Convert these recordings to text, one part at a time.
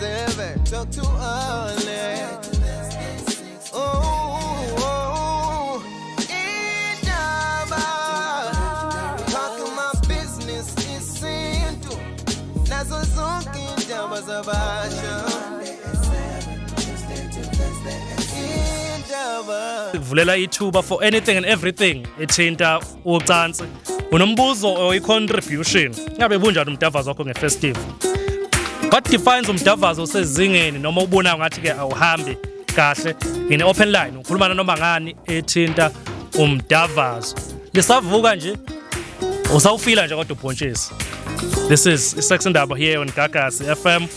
7, talk to Alex. Oh, indaba. Talk my business isintu. Nazo zonke indaba zabasha. Indaba. Kuvulela ithuba for anything and everything ethinta ucansi. Unombuzo or i-contribution? Ngabe bunjani umdavazo wakho nge-festive? What defines umdavazo osezingeni noma ubonayo ngathi ke awuhambi kahle? Ngine open line, ukhuluma noma ngani ethinta umdavazo. Lisavuka nje, usawufila nje kodwa ubhontshisi. This is Sex Indaba here on Gagasi FM,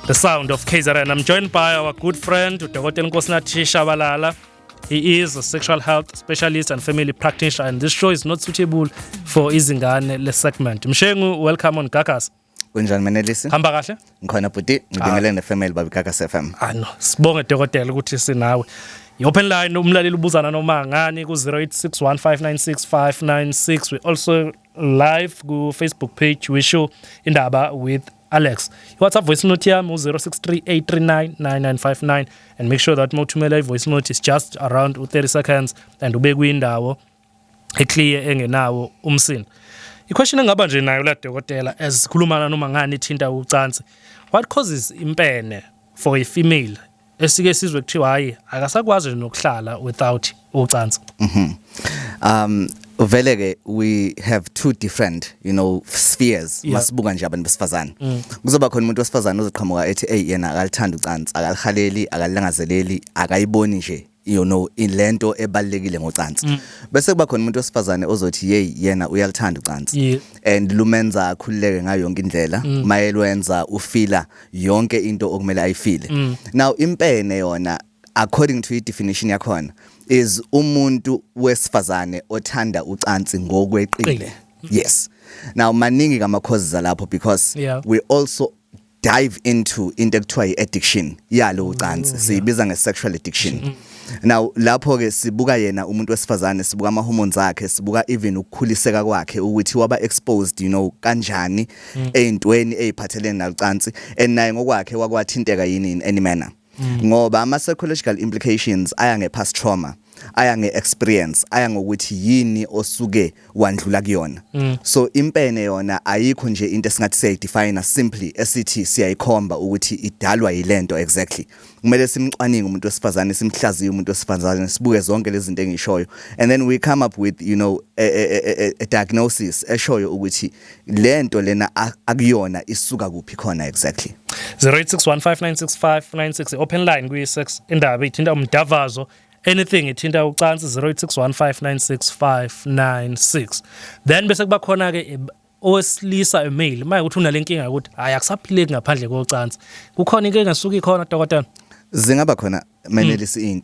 the sound of KZN. I'm joined by our good friend Dr. Nkosinathi Shabalala. He is a sexual health specialist and family practitioner, and this show is not suitable for izingane le segment. Mshengu, welcome on Gagasi. Kunjani, Menelisi? Hamba kahle? Ngikhona bhuti, ngibingelele nefamily babi Gagasi FM. Ah no, sibonge dokotela ukuthi sinawe. I-open line, umlaleli ubuzana noma ngani ku 0861596596. We also live ku Facebook page, we show Indaba with Alex. WhatsApp voice note yami u-0638399959, and make sure that mawuthumela i-voice note is just around u-30 seconds and ube kwindawo eclear engenawo umsindo. I-question engaba nje nayo la dokotela, as sikhuluma noma ngani ithinta ucansi. What causes impene for a female esike sizwe kuthiwa hayi, akasakwazi nje nokuhlala without ucansi? Vele ke we have two different spheres. Masibuka nje abantu besifazane. Kuzoba khona umuntu wesifazane ozoqhamuka ethi, "Hey, yena akalithanda ucansi, akalihaleli, akalilangazeleli, akayiboni nje ilento ebalekile ngocansi." Bese kuba khona umuntu wesifazane ozothi, "Hey, yena uyalithanda ucansi." And lumenza akhululeke ngayo yonke indlela, mayelwenza ufila yonke into okumele ayifile. Now impene yona, according to i-definition yakhona, is umuntu wesifazane othanda ucansi ngokweqile. Qile. Yes, now maningi kama causes alapho because we also dive into into ekuthiwa i-addiction yalo ucansi, siyibiza nge-sexual addiction. Now lapho ke sibuka yena umuntu wesifazane, sibuka ama hormones akhe, sibuka even ukukhuliseka kwakhe ukuthi waba exposed kanjani eyintweni eziphathelene nalocansi, and naye ngokwakhe wakwathinteka yini in any manner, ngoba ama psychological implications aya nge past trauma, aya nge-experience, aya ngokuthi yini osuke wandlula kuyona. So impene yona ayikho nje into esingathi siyayidefine simply, esithi siyayikhomba ukuthi idalwa yilento exactly. Kumele simcwaninge umuntu wesifazane, simhlaziye umuntu wesifazane, sibuke zonke lezi zinto engishoyo, and then we come up with a diagnosis eshoyo ukuthi lento lena akuyona isuka kuphi khona exactly. 0861596596, open line kuyi-Sex Indaba ithinta umdavazo, anything ithinta ucansi, 0861596596. Then bese kuba khona ke owesilisa, male, maye ukuthi unale nkinga ukuthi hayi, akusaphileki ngaphandle kocansi. Kukhona inkinga esuke ikhona, dokotela? Zingaba khona, Menelisi,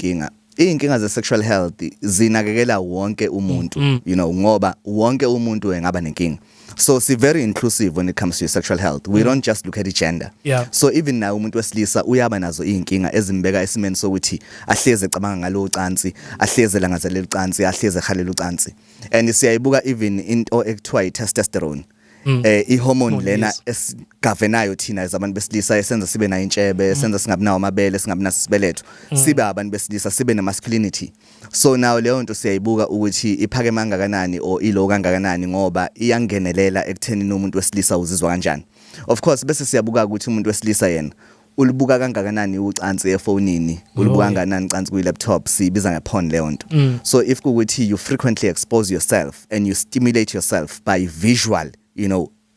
iy'nkinga ze-sexual health zinakekela wonke umuntu ngoba wonke umuntu engaba nenkinga. So si very inclusive when it comes to your sexual health. We don't just look at gender. So even naye umuntu wesilisa uyaba nazo iy'nkinga ezimbeka esimeni sokuthi ahleze ecabanga ngalo ucansi, ahleze elangazelela ucansi, ahleze ehalela ucansi. And siyayibuka even into ekuthiwa i-testosterone, i-hormone Hormone, lena esigovernayo thina as abantu besilisa, esenza sibe nayo intshebe, esenza singabi nawo amabele, singabi naso isibeletho, sibe abantu besilisa, sibe ne-masculinity. So now leyo nto siyayibuka ukuthi iphakeme kangakanani or ilo kangakanani, ngoba iyangenelela ekuthenini umuntu wesilisa uzizwa kanjani. Of course bese siyabuka ukuthi umuntu wesilisa yena ulibuka kangakanani ucansi efonini, ulibuka kangakanani ucansi kwi-laptop. Siyibiza nge-porn leyo nto. So if kuwukuthi you frequently expose yourself and you stimulate yourself by visual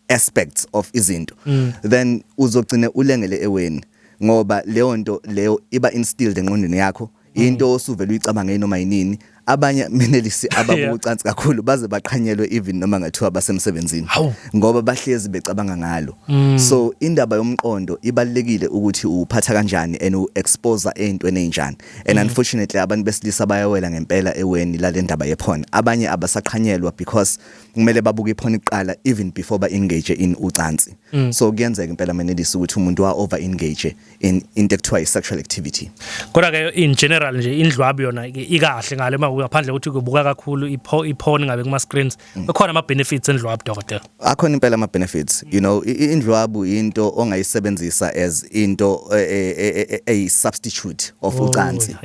aspects of izinto, then uzogcina ulengele eweni, ngoba leyo nto leyo iba instilled engqondweni yakho, into osuvela uyicabange noma yinini. Abanye, Menelisi, ababuka ucansi kakhulu baze baqhanyelwe even noma ngathiwa basemsebenzini, Hawu. ngoba bahlezi becabanga ngalo. So indaba yomqondo ibalekile ukuthi uphatha kanjani and u-expose ey'ntweni ey'njani. And unfortunately abantu besilisa bayawela ngempela eweni lale ndaba yeporn. Abanye abasaqhanyelwa because kumele babuke iporn kuqala even before ba-engage in ucansi. So kuyenzeka impela, Menelisi, ukuthi umuntu wa-over engage in into ekuthiwa i-sexual activity. Kodwa ke in general nje indlwabu yona ke ikahle ngale uma Ngaphandle ukuthi kubuka kakhulu iphone ngabe kuma screens, kukhona ama benefits endlwabu, dokotela? Akhona impela ama benefits. Indlwabu into ongayisebenzisa as into a substitute of ucansi,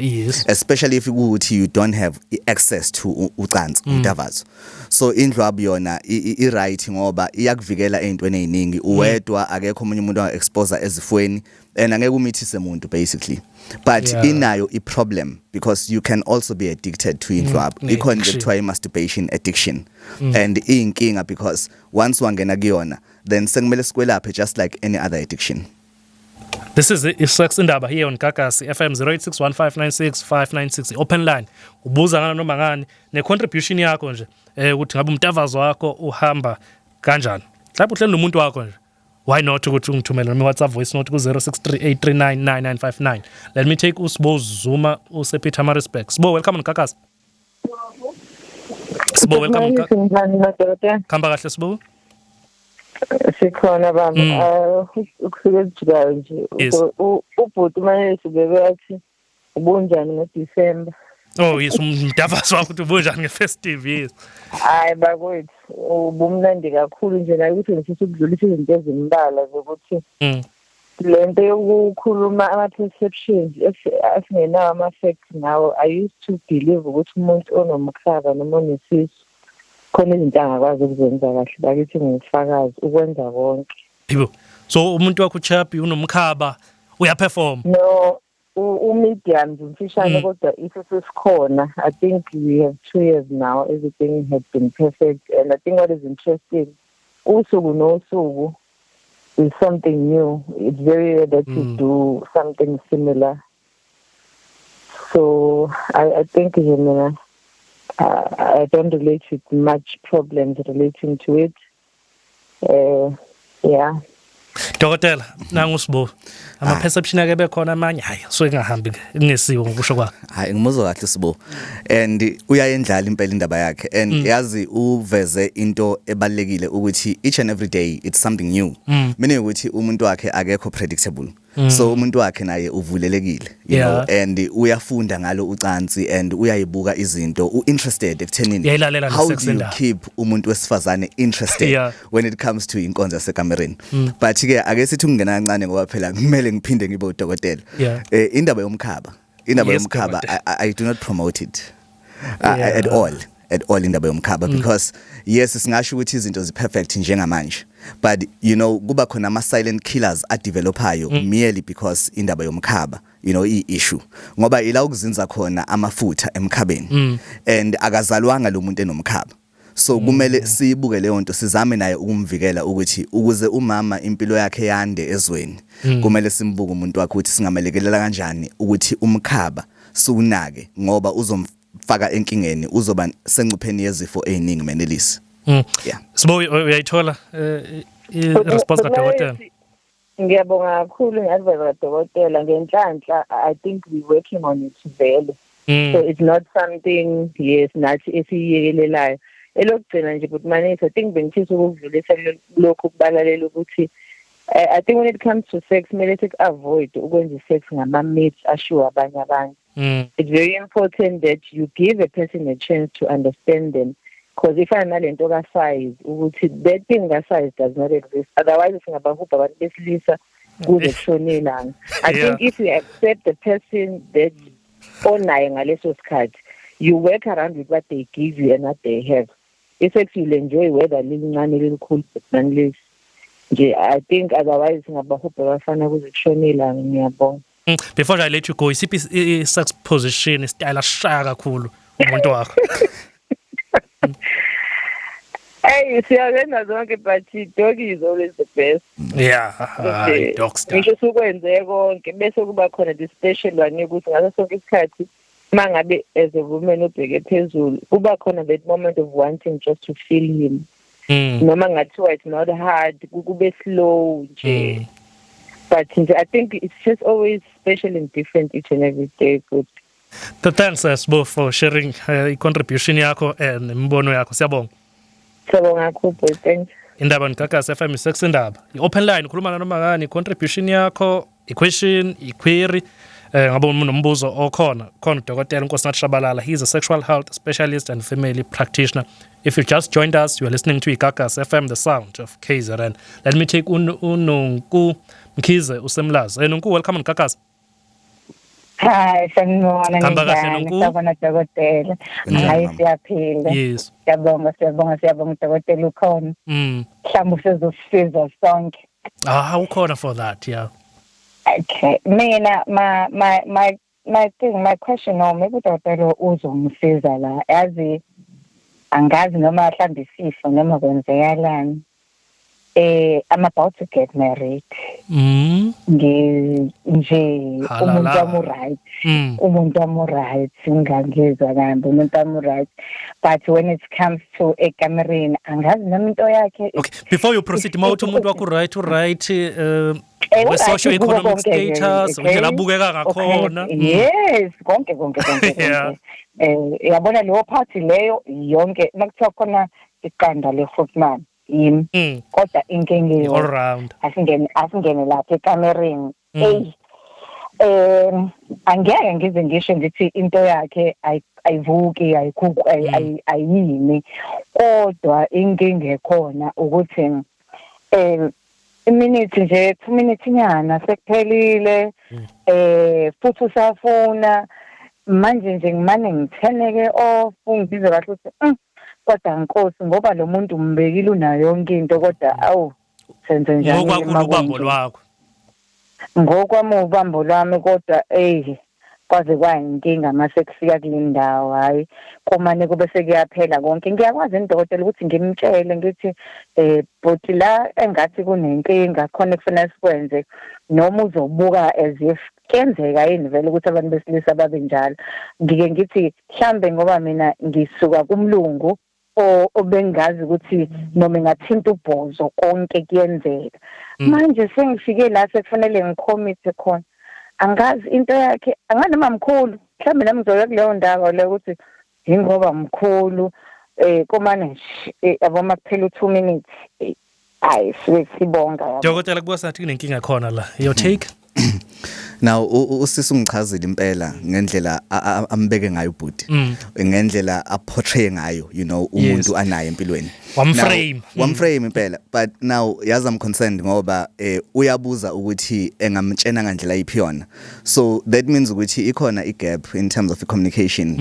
especially if ukuthi you don't have access to ucansi, umdavazo. So indlwabu yona i right ngoba iyakuvikela ezintweni eziningi. Uwedwa, akekho omunye umuntu anga-expose ezifweni and angeke umithise umuntu basically, but inayo i-problem because you can also be addicted to indlwabu. Ikhona into ne-addiction. Ekuthiwa i-masturbation addiction and iyinkinga because once wangena kuyona, then sekumele sikwelaphe just like any other addiction. This is i-Sex Indaba here on Gagasi FM, 0861596596, open line. Ubuza ngana noma ngani, ne-contribution yakho nje ukuthi ngabe umtavazo wakho uhamba kanjani. Mhlawumbe uhleli nomuntu wakho nje. Why not ukuthi ungithumele noma WhatsApp voice note ku 0638399959. Let me take uSibo Zuma usePietermaritzburg. Sibo, welcome on Gagasi. Sibo, welcome on Gagasi. Njani, madokotela? Khamba kahle, Sibo. Sikhona, baba. Ukusuka ezijikayo nje. Ubhuti manje sibebe athi ubunjani ngoDisemba? Oh yes, umdavazo wakho ukuthi ubunjani nge-festive, yes. Hayi bakwethu, ubumnandi kakhulu nje la ukuthi ngifisa ukudlulisa izinto ezimbalwa zokuthi lento yokukhuluma ama-perceptions asingenawo ama-facts ngawo. I used to believe ukuthi umuntu onomkhaba noma onesisu khona izinto angakwazi ukuzenza kahle. Bakithi, ngufakazi ukwenza konke. Yibo. So umuntu wakho uchapi unomkhaba, uyaperform? No, u-medium nje, umfishane, kodwa isisu sikhona. I think we have 2 years now, everything has been perfect, and I think what is interesting, usuku nosuku is something new. It's very rare that you do something similar, so I think nje mina I don't relate with much problems relating to it, yeah. Dokotela, nangu Sibo. Ama perception ake bekhona amanye, hayi, so ingahambi kungesiwo ngokusho kwakhe. Hayi, ngimuzwa kahle Sibo and uyayendlala impela indaba yakhe and yazi uveze into ebalekile ukuthi each and every day it's something new, meaning ukuthi umuntu wakhe akekho predictable, so umuntu wakhe naye uvulelekile and uyafunda ngalo ucansi and uyayibuka izinto, u-interested ekuthenini Uyayilalela how ne-sex do you indaba. keep umuntu wesifazane interested when it comes to inkonzo yasekamereni. But ke ake sithi ungena kancane ngoba phela kumele ngiphinde ngibe udokotela. Indaba yomkhaba, indaba yomkhaba, dokotela. I do not promote it at all, at all, indaba yomkhaba, because yes, singasho ukuthi izinto zi perfect njengamanje, but kuba khona ama silent killers adevelopayo merely because indaba yomkhaba i issue, ngoba ila ukuzinza khona amafutha emkhabeni and akazalwanga lo muntu enomkhaba. So kumele siyibuke leyo nto, sizame naye ukumvikela ukuthi ukuze umama impilo yakhe yande ezweni, kumele simbuke umuntu wakhe ukuthi singamelekelela kanjani ukuthi umkhaba siwunake, ngoba uzomfaka enkingeni, uzoba sengcupheni yezifo eziningi, Menelisi. Yeah. Sibo, uyayithola i-response kadokotela? Ngiyabonga kakhulu nge-advice kadokotela. Ngenhlanhla, I think we're working on it vele. So it's not something, yes, nathi esiyiyekelelayo. Elokugcina nje, but manise, I think bengifisa ukudlulisa lokhu kubalalela ukuthi I think when it comes to sex, kumele siku-avoid ukwenza i-sex ngama-myths ashiwo abanye abantu. It's very important that you give a person a chance to understand them, because ifana nalento ka-size, ukuthi that thing ka-size does not exist, otherwise singabahubha abantu besilisa kuze kushone ilanga. I think if you accept the person that onaye ngaleso sikhathi, you work around with what they give you and what they have, i-sex you'll enjoy, whether lilincane, lilikhulu, but nonetheless nje I think otherwise singabahubha abafana kuze kushone ilanga. Ngiyabonga. Before I let you go, isiphi i-sex position, isitayela ashaya kakhulu umuntu wakho? Hey, siyazenza zonke, but doggy is always the best. Yeah, hayi, dog style. Ngisho sukwenze konke, bese kuba khona the special one yokuthi ngaso sonke isikhathi mangabe as a woman ubheke phezulu, kuba khona that moment of wanting just to feel him, noma ngathiwa it's not hard, kube slow nje, but nje I think it's just always special and different each and every day. Good. Thanks, Sibo, for sharing i-contribution yakho and imibono yakho. Siyabonga. Siyabonga kakhulu boy, thanks. Indaba niGagasi FM, Sex Indaba. I-open line, ukhuluma nanoma ngani, contribution yakho, i-question, i-query. Ngabe unombuzo okhona khona udokotela uNkosinathi Shabalala. He is a sexual health specialist and family practitioner. If you just joined us, you are listening to Igagas FM, the sound of KZN. Let me take uNonku Mkhize usemlazi. Nonku, welcome on Gagas. Hi, sanibona. Hamba kahle, Ninjani? Nonku? Sawubona, dokotela. Kunjani, Hayi, mama? siyaphila. Yes. Siyabonga, siyabonga, siyabonga, dokotela ukhona. Mhlawumbe usezosisiza sonke. Ah, ukhona for that, yeah. Okay. Mina my thing, my question, no, maybe udokotela uzongisiza la. Yazi, angazi noma mhlawumbe isifo noma kwenzekalani. I'm about to get married. Ngi nje Halala. umuntu wami right. Umuntu wami right, ngangizwa kambi, umuntu wami right, but when it comes to ekamereni, angazi noma into yakhe. Okay, before you proceed, mawuthi umuntu wakho right, Right socio economic kuko konke nje, status, okay? indlela abukeka ngakhona. Okay. Yes, konke konke konke konke. Yabona leyo party leyo yonke, makuthiwa khona iqanda le-grootman, yimi. Kodwa inkinga All eyodwa, round. asingene lapha ekamereni. Eyi, angeke ngize ngisho ngithi into yakhe ayivuki, ayikhuku, ayimi, kodwa inkinga ekhona ukuthi iminute nje, 2 minutes nyana, sekuphelile. Futhi usafuna manje nje ngimane ngitheneke off, ngizwe kahle ukuthi kodwa nkosi, ngoba lo muntu umbekile, unayo yonke into, kodwa awu, senze njani? Ngokwakho Uma ubambo kunje? lwakho. Ngokwami ubambo lwami, kodwa ey, kwaze kwayinkinga mase kufika kule ndawo. Hayi, kumane kube sekuyaphela konke. Ngiyakwazi, dokotela, ukuthi ngimtshele ngithi but la engathi kunenkinga khona kufanele sikwenze, noma uzobuka as if kuyenzeka yini vele ukuthi abantu besilisa babe njalo. Ngike ngithi mhlambe ngoba mina ngisuka kumlungu obengazi ukuthi noma engathinta ubhozo konke kuyenzeka. Manje sengifike la sekufanele ngikhomithe khona, angazi into yakhe, anganoma mkhulu. Mhlawumbe nami ngizoya kuleyo ndawo leyo ukuthi yingoba mkhulu, komane nje, yabo, makuphela u2 minutes, hayi, suke sibonga, yabo. Dokotela, kuba sathi kunenkinga khona la. Your take? Now usisi ungichazile impela ngendlela ambeke ngayo ubhuti, ngendlela aportray ngayo umuntu anaye empilweni. Wamframe. Now, wamframe impela, but now yazi, I'm concerned ngoba uyabuza ukuthi engamtshena ngandlela yiphi yona, so that means ukuthi ikhona igap in terms of communication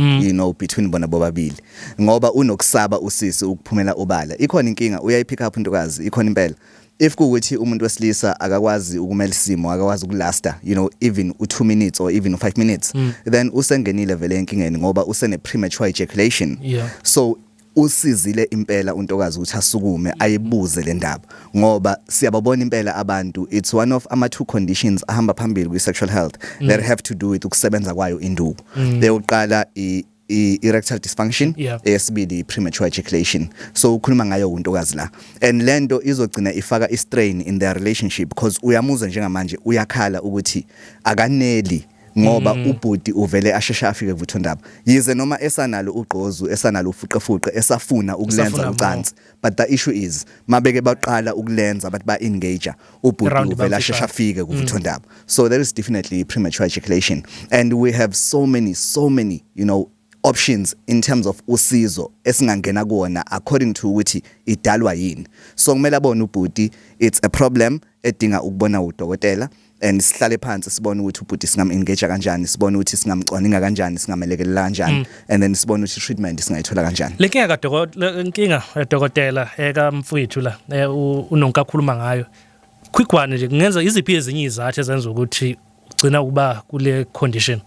between bona bobabili, ngoba unokusaba usisi ukuphumela obala. Ikhona inkinga, uyayipick up intokazi, ikhona impela. If kuwukuthi umuntu wesilisa akakwazi ukumela isimo, akakwazi ukulasta even u2 minutes or even u5 minutes, then usengenile vele enkingeni ngoba usene premature ejaculation. So usizile impela untokazi ukuthi asukume ayibuze le ndaba, ngoba siyababona impela abantu, it's one of ama two conditions ahamba phambili kwi sexual health that have to do with ukusebenza kwayo induku. Leyoqala i erectile dysfunction, eyesibili premature ejaculation. So ukhuluma ngayo untokazi la, and lento izogcina ifaka i strain in their relationship, because uyamuzwa njengamanje uyakhala ukuthi akaneli ngoba ubhuti uvele asheshe afike kuvuthondaba, yize noma esanalo ugqozu, esanalo ufuqefuqe, esafuna ukulenza Esafuna. ucansi. But the issue is mabeke baqala ukulenza, bathi ba engage, ubhuti Round uvele asheshe bamfishane. afike kuvuthondaba. So there is definitely premature ejaculation, and we have so many, so many options in terms of usizo esingangena kuwona according to ukuthi idalwa yini. So kumele abone ubhuti it's a problem edinga ukubona udokotela, and sihlale phansi sibone ukuthi ubhuti singam engage kanjani, sibone ukuthi singamcwaninga kanjani, singamelekelela kanjani, and then sibone ukuthi treatment singayithola kanjani. Le nkinga kadokotela, inkinga yadokotela ekamfowethu la unonkakhuluma ngayo. Quick one nje, kungenza iziphi ezinye izathu ezenza ukuthi ugcina ukuba kule condition?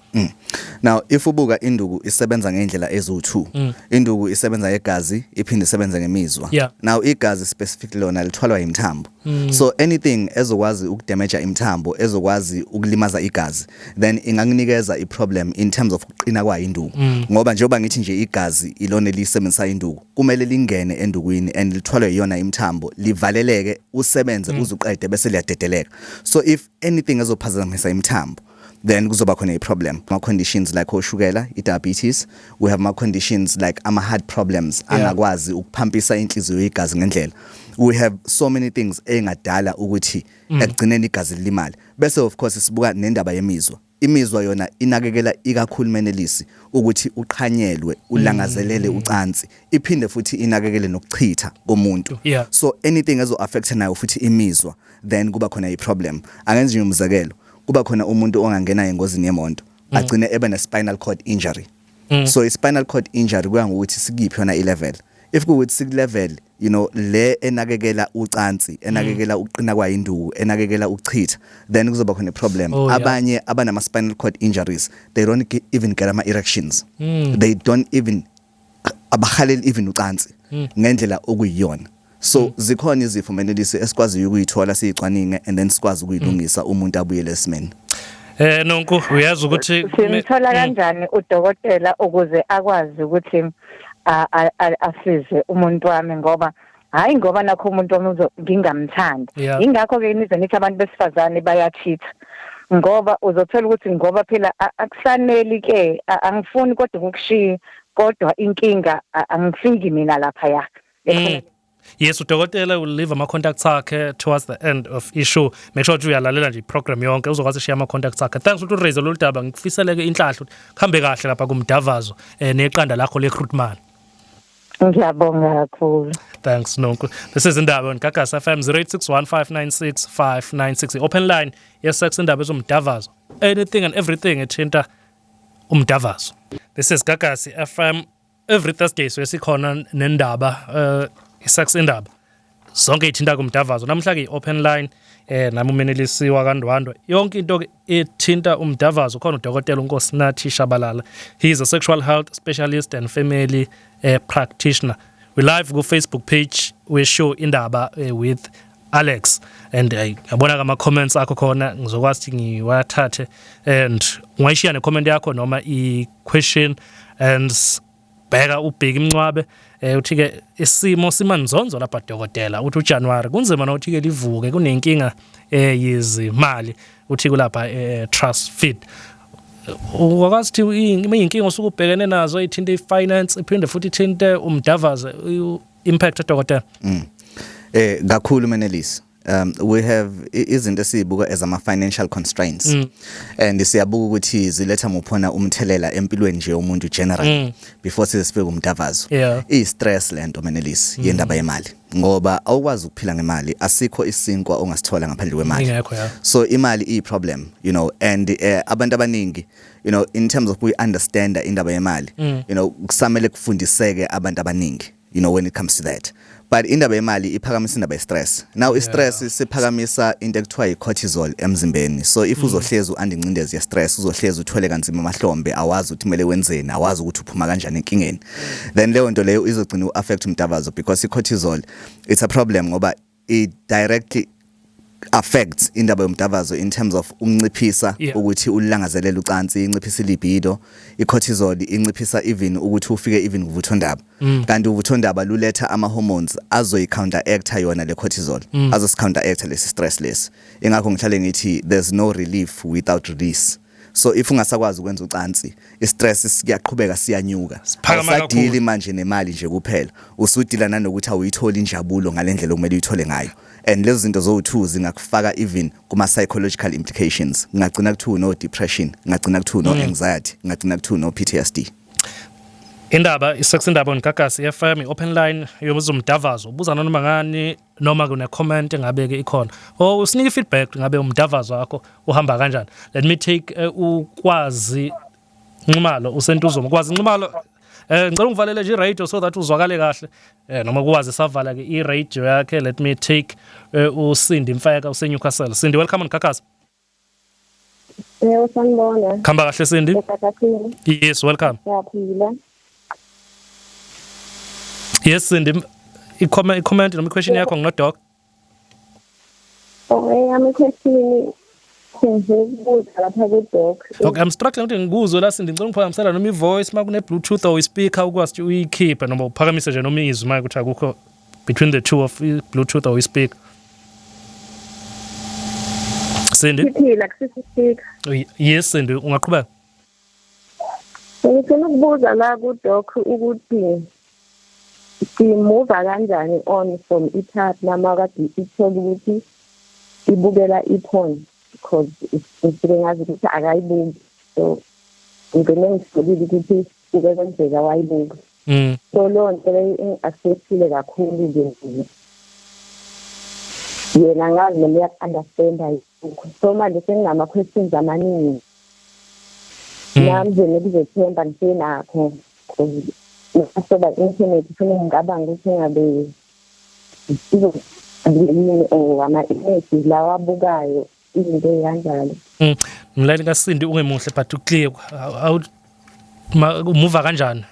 Now if ubuka, induku isebenza ngendlela eziwu2. Induku isebenza ngegazi, iphinde isebenze ngemizwa. Now igazi specifically lona lithwalwa imithambo. So anything ezokwazi ukudamage imithambo, ezokwazi ukulimaza igazi, then ingakunikeza iproblem in terms of ukuqina kwayo induku. Ngoba njengoba ngithi nje igazi ilona elisebenzisa induku, kumele lingene endukwini and lithwalwe iyona imithambo, livaleleke, usebenze uzuqede, bese liyadedeleka. So if anything ezophazamisa imithambo, then kuzoba khona i-problem. Ama-conditions like oshukela, i-diabetes, we have ama-conditions like ama-heart problems angakwazi ukuphampisa inhliziyo igazi ngendlela. We have so many things engadala ukuthi ekugcineni igazi lilimale. Bese of course sibuka nendaba yemizwa. Imizwa yona inakekela ikakhulu, Menelisi, ukuthi uqhanyelwe, ulangazelele ucansi, iphinde futhi inakekele nokuchitha komuntu. So anything ezo affect nayo futhi imizwa, then kuba khona i-problem. Angenza nje umzekelo, kuba khona umuntu ongangena engozini yemoto, agcine ebe ne spinal cord injury. So i-spinal cord injury kuya ngokuthi sikiphi yona i-level. If kuwukuthi siku-level le enakekela ucansi, enakekela ukuqina kwayinduku, enakekela ukuchitha, then kuzoba khona i-problem. Abanye abanama spinal cord injuries, they don't even get ama erections. They don't even, abahaleli even ucansi ngendlela okuyiyona. So zikhona izifo, Menelisi, esikwaziyo ukuyithola, siyicwaninge, and then sikwazi ukuyilungisa, umuntu abuyele esimeni. Nonku, uyazi ukuthi Simthola kanjani udokotela ukuze akwazi ukuthi asize umuntu wami? Ngoba hayi, ngoba nakho umuntu wami ngingamthandi. Ingakho ke nize nithi abantu besifazane bayachitha, ngoba uzothola ukuthi ngoba phela akusaneli ke, angifuni kodwa ukukushiya, kodwa inkinga angifiki mina lapha ya. Yes, udokotela will leave ama contacts akhe towards the end of i-show. Make sure ukuthi uyalalela nje i-program yonke, uzokwazi ukushiya ama contacts akhe. Thanks ukuthi uraise lolu daba. Ngikufiseleke inhlahla ukuthi kuhambe kahle lapha kumdavazo neqanda lakho le-recruitment. Ngiyabonga kakhulu. Thanks, Nonku. This is Indaba on Gagasi FM, 0861596596. Open line ye-sex indaba, ezomdavazo. Anything and everything ethinta umdavazo. This is Gagasi FM. Every Thursday so sikhona nendaba, i-sex indaba. Zonke ithinta kumdavazo. Namhla ke open line, nami uMenelisiwa kaNdwandwe. Yonke into ke ethinta umdavazo, khona udokotela uNkosinathi Shabalala. He is a sexual health specialist and family practitioner. We live ku Facebook page we show Indaba with Alex, and yabona kama comments akho khona, ngizokwazi ukuthi ngiwathathe, and ungayishiya ne comment yakho noma i question. And bheka ubheka imncwabe, uthi ke isimo simanzonzo lapha dokotela, uthi uJanuary kunzima nokuthi ke livuke, kunenkinga yezimali, uthi kulapha trust feed. Ungakwazi ukuthi iyinkinga osuke ubhekene nazo ithinta i-finance, iphinde futhi ithinte umdavazo, impact, dokotela? Kakhulu, Menelisi. We have izinto esizibuka as ama financial constraints and siyabuka ukuthi ziletha muphona umthelela empilweni nje yomuntu general before size sifike kumdavazo. I stress lento, Menelisi, yendaba yemali, ngoba awukwazi ukuphila ngemali, asikho isinkwa ongasithola ngaphandle kwemali. Ingekho, ya. So imali iyi problem and abantu abaningi, in terms of we understand indaba yemali, kusamele kufundiseke abantu abaningi when it comes to that. But indaba yemali iphakamisa indaba ye-stress. Now i-stress siphakamisa into ekuthiwa i-cortisol emzimbeni. So if uzohlezi u-under ingcindezi ye-stress, uzohlezi uthwele kanzima amahlombe, awazi ukuthi kumele wenzeni, awazi ukuthi uphuma kanjani enkingeni, then leyo nto leyo izogcina u-affect umdavazo, because i-cortisol, it's a problem ngoba it directly affects indaba yomdavazo in terms of ukunciphisa ukuthi ulangazelela ucansi, inciphisa libido. I-cortisol inciphisa even ukuthi ufike even kuvuthondaba, kanti uvuthondaba luletha ama hormones azoyi counteracta yona le cortisol, azosi counteracta lesi stress lesi. Ingakho ngihlale ngithi there's no relief without release. So if ungasakwazi ukwenza ucansi, i-stress siyaqhubeka siyanyuka. Siphakama Awusadili kakhulu. manje nemali nje kuphela, usudila nanokuthi awuyitholi injabulo ngalendlela okumele uyithole ngayo, and lezo zinto zowu-two zingakufaka even kuma-psychological implications. Kungagcina kuthiwa no-depression, kungagcina kuthiwa no-anxiety, kungagcina kuthiwa no-PTSD. Indaba, isex indaba on Gagasi FM, i-open line yomdavazo. Ubuza noma ngani, noma kune comment engabe ke ikhona, or usinike feedback ngabe umdavazo wakho uhamba kanjani. Let me take uKwazi Nxumalo useNtuzuma. Kwazi Nxumalo, ngicela ungivalele nje i-radio so that uzwakale kahle. Noma kuwazi savala ke i-radio yakhe. Let me take uSindi Mfeka useNewcastle. Sindi, welcome on Gagasi. Yebo, sanibona. Khamba kahle, Sindi? Egagasini. Yes, welcome. Siyaphila. Yes, Sindi, i-comment noma i-question yakho ngino-doc. Oh, eyami question, ngifuna ukubuza lapha ku-doc. Okay, I'm struggling ukuthi ngikuzwe la, Sindi. Ngicela ungiphakamisela noma i-voice makune Bluetooth or i-speaker, ukwazi ukuthi uyikhiphe noma uphakamise nje noma izwi manje ukuthi akukho between the two of i-Bluetooth or i-speaker. Sindi? Siphila kusisi-speaker. Yes, Sindi, ungaqhubeka. Ngifuna ukubuza la ku-doc ukuthi si-move kanjani on from i-partner makade ithola ukuthi ibukela i-porn. because ngisuke ngazi ukuthi akayibuki, so ngigcine ngitholile ukuthi kuke kwenzeka wayibuka. So leyo nto leyo ingi-affect-ile kakhulu nje mina. Yena ngazi noma uyaku-understand-a yikho, so manje senginama-questions amaningi. Nami nje nokuzethemba ngisenakho, because nasoba internet ufune ngicabanga ukuthi ngabe or ama-images lawa abukayo, izinto ey'kanjalo. Mlayini kaSindi ungemuhle, but uclear. Awu, umuva kanjani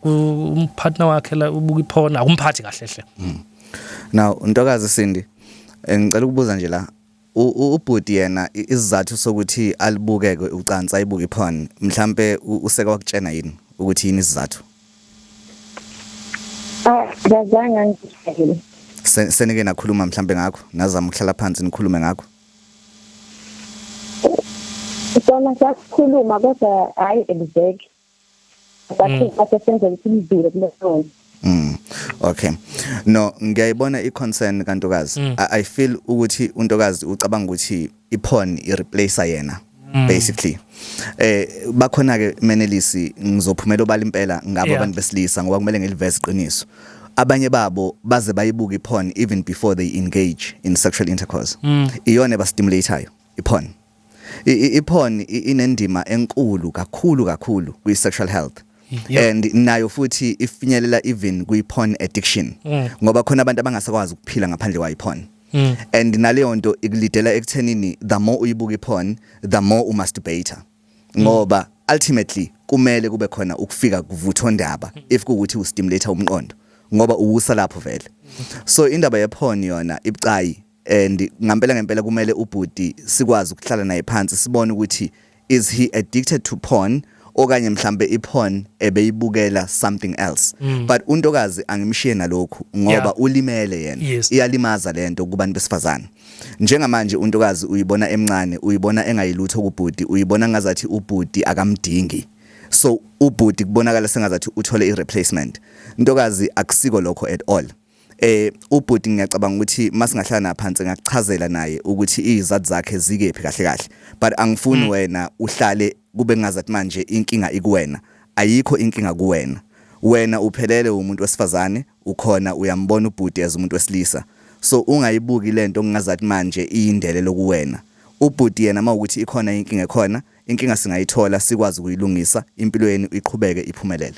umpartner wakhe la ubuka iporn, akumphathi kahle hle? Now, ntokazi Sindi, ngicela ukubuza nje la, ubhuti yena isizathu sokuthi alibukeke ucansi, ayibuke iporn, mhlambe useke wakutshena yini ukuthi yini isizathu? Ah, kazange angitshele. Senike nakhuluma mhlambe ngakho, nazama ukuhlala phansi nikhulume ngakho? Sona sakhuluma, kodwa hhayi exact. Sakhuluma sesenzela ukuthi ngidlule kuleyo nto. Okay. No, ngiyayibona i-concern kantokazi. I feel ukuthi untokazi ucabanga ukuthi iporn ireplace yena, basically. Bakhona ke, Menelisi, ngizophumela obala impela ngabo abantu besilisa, ngoba kumele ngiliveze iqiniso. Abanye babo baze bayibuka iporn even before they engage in sexual intercourse. Iyona ebastimulate-ayo iporn. Iporn inendima enkulu kakhulu kakhulu kwi sexual health. And nayo futhi ifinyelela even kwi porn addiction, ngoba khona abantu abangasakwazi ukuphila ngaphandle kwayo porn, and naleyo nto ikulidela ekuthenini the more uyibuka iporn, the more umasturbate, ngoba ultimately kumele kube khona ukufika kuvuthondaba if kuwukuthi ustimulate umqondo, ngoba uwusa lapho vele. So indaba yeporn yona ibucayi, and ngempela ngempela kumele ubhuti sikwazi ukuhlala naye phansi, sibone ukuthi is he addicted to porn okanye mhlambe iporn ebeyibukela something else. But untokazi angimshiye nalokhu, ngoba ulimele yena. Iyalimaza lento kubantu besifazane. Njengamanje untokazi uyibona emncane, uyibona engayilutho kubhuti, uyibona ngazathi ubhuti akamdingi, so ubhuti kubonakala sengazathi uthole i-replacement. Ntokazi, akusiko lokho at all. Ubhuti ngiyacabanga ukuthi masingahlala naphansi ngakuchazela naye ukuthi izathu zakhe zikephi kahle kahle, but angifuni wena uhlale kube ngazathi manje inkinga ikuwena. Ayikho inkinga kuwena, wena uphelele, umuntu wesifazane ukhona, uyambona ubhuti as umuntu wesilisa, so ungayibuki lento kungazathi manje iyindelelo kuwena. Ubhuti yena mawukuthi ikhona inkinga ekhona, inkinga singayithola, sikwazi ukuyilungisa, impilo yenu iqhubeke iphumelele.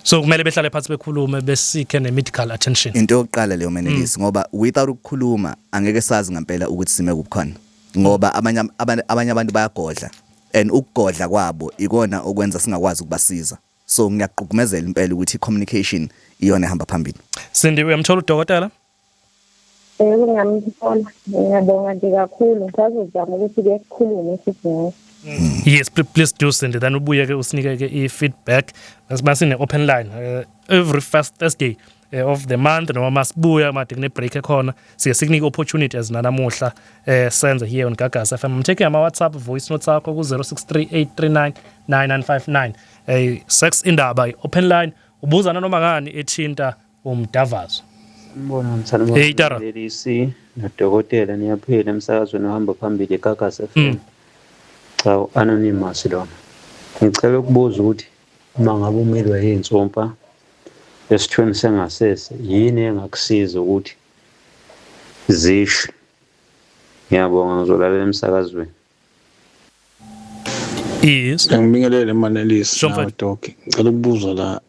So kumele behlale phansi bekhulume, beseeke ne-medical attention. Into yokuqala leyo, Menelisi, ngoba without ukukhuluma angeke sazi ngempela ukuthi sime kukhona, ngoba abanye abantu bayagodla, and ukugodla kwabo ikona okwenza singakwazi ukubasiza. So ngiyaqhugumezela impela ukuthi i-communication iyona ehamba phambili. Sindi, uyamthola udokotela? Yebo, ngiyamthola. Ngiyabonga nje kakhulu. Ngisazozama ukuthi ke sikhulume futhi ngayo. Yes, please do, Cindy. Then ubuye ke usinike ke i-feedback. Masine open line every first Thursday of the month, noma masibuya made kune break ekhona, sike sikunike opportunity as nanamuhla senze here on Gagasi FM. I'm taking ama WhatsApp voice notes akho ku 0638399959. Sex Indaba, open line, ubuzana noma ngani ethinta umdavazo. Sanibona, sanibona. Hey, Tara. LDC nodokotela, niyaphila emsakazweni ohamba phambili, Gagasi FM? Cha, u-anonymous lona. Ngicela ukubuza ukuthi uma ngabe umelwe yinsumpa esithweni sengasese, yini engakusiza ukuthi zishe? Ngiyabonga, ngizolalela emsakazweni. Yes. Ngibingelele, Manelisi. Sure, nawe Doc. Ngicela ukubuza la,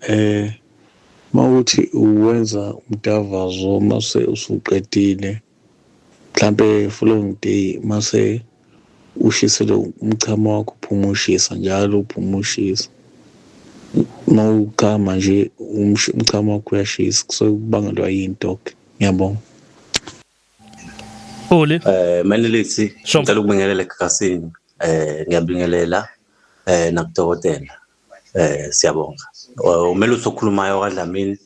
mawuthi uwenza umdavazo, mase usuqedile, mhlambe following day mase ushisele umchamo wakho, uphuma ushisa njalo, uphuma ushisa, mawuchama nje umchamo wakho uyashisa, kusuke kubangelwa yini, Doc? Ngiyabonga. Uli. Manelisi, ngicela ukubingelela egagasini. Ngiyabingelela nakudokotela. Siyabonga. Umelusi okhulumayo kaDlamini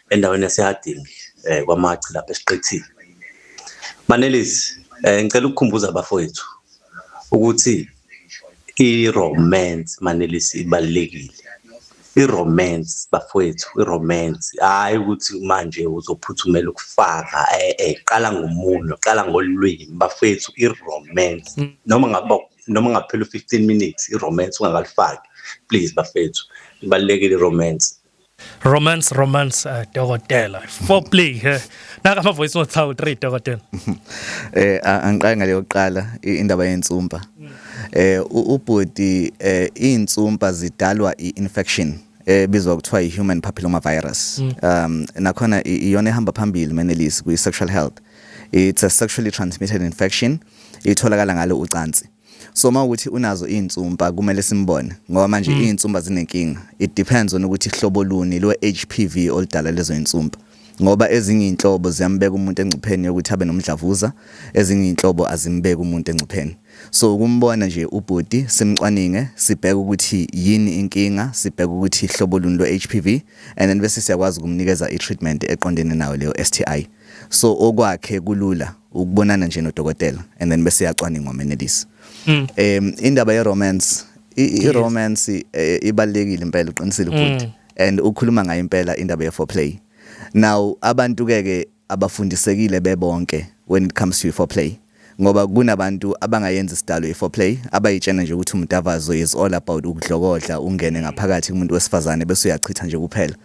endaweni yaseHarding, kwaMachi lapha esiqithini. Manelisi, ngicela ukukhumbuza abafowethu ukuthi i-romance, Manelisi, ibalulekile. I-romance bafowethu, i-romance hhayi ukuthi manje uzophuthumela ukufaka, qala ngomunwe, qala ngolwimi bafowethu, i-romance. Noma ngabe noma ngaphela u-15 minutes i-romance ungakalifaki, please bafethu, ibalulekile i-romance. Romance, romance, dokotela. Foreplay. Naka ama voice notes awu 3, dokotela. Angiqale ngale yokuqala, indaba yensumpa. Ubhodi, insumpa zidalwa i-infection ebizwa kuthiwa i-human papilloma virus. Nakhona iyona ehamba phambili, Menelisi, kwi-sexual health. It's a sexually transmitted infection, itholakala ngalo ucansi. So mawukuthi unazo insumpa, kumele simbone ngoba manje insumpa zinenkinga. It depends on ukuthi ihlobo luni lo HPV oludala lezo insumpa, ngoba ezinye inhlobo ziyambeka umuntu engcupheni yokuthi abe nomdlavuza, ezinye inhlobo azimbeki umuntu engcupheni. So ukumbona nje ubhuti, simcwaninge, sibheke ukuthi yini inkinga, sibheke ukuthi ihlobo luni lo HPV, and then bese siyakwazi ukumnikeza i-treatment eqondene nayo leyo STI. So okwakhe kulula, ukubonana nje nodokotela and then bese yacwaningwa, Menelisi. Indaba ye romance, i romance ibalekile impela, uqinisile ubhuti, and ukhuluma ngayo impela indaba ye foreplay. Now abantu ke ke abafundisekile bebonke when it comes to foreplay, ngoba kunabantu abangayenzi isidalo i-foreplay, abayitshena nje ukuthi umdavazo is all about ukudlokodla, ungene ngaphakathi kumuntu wesifazane bese uyachitha nje kuphela,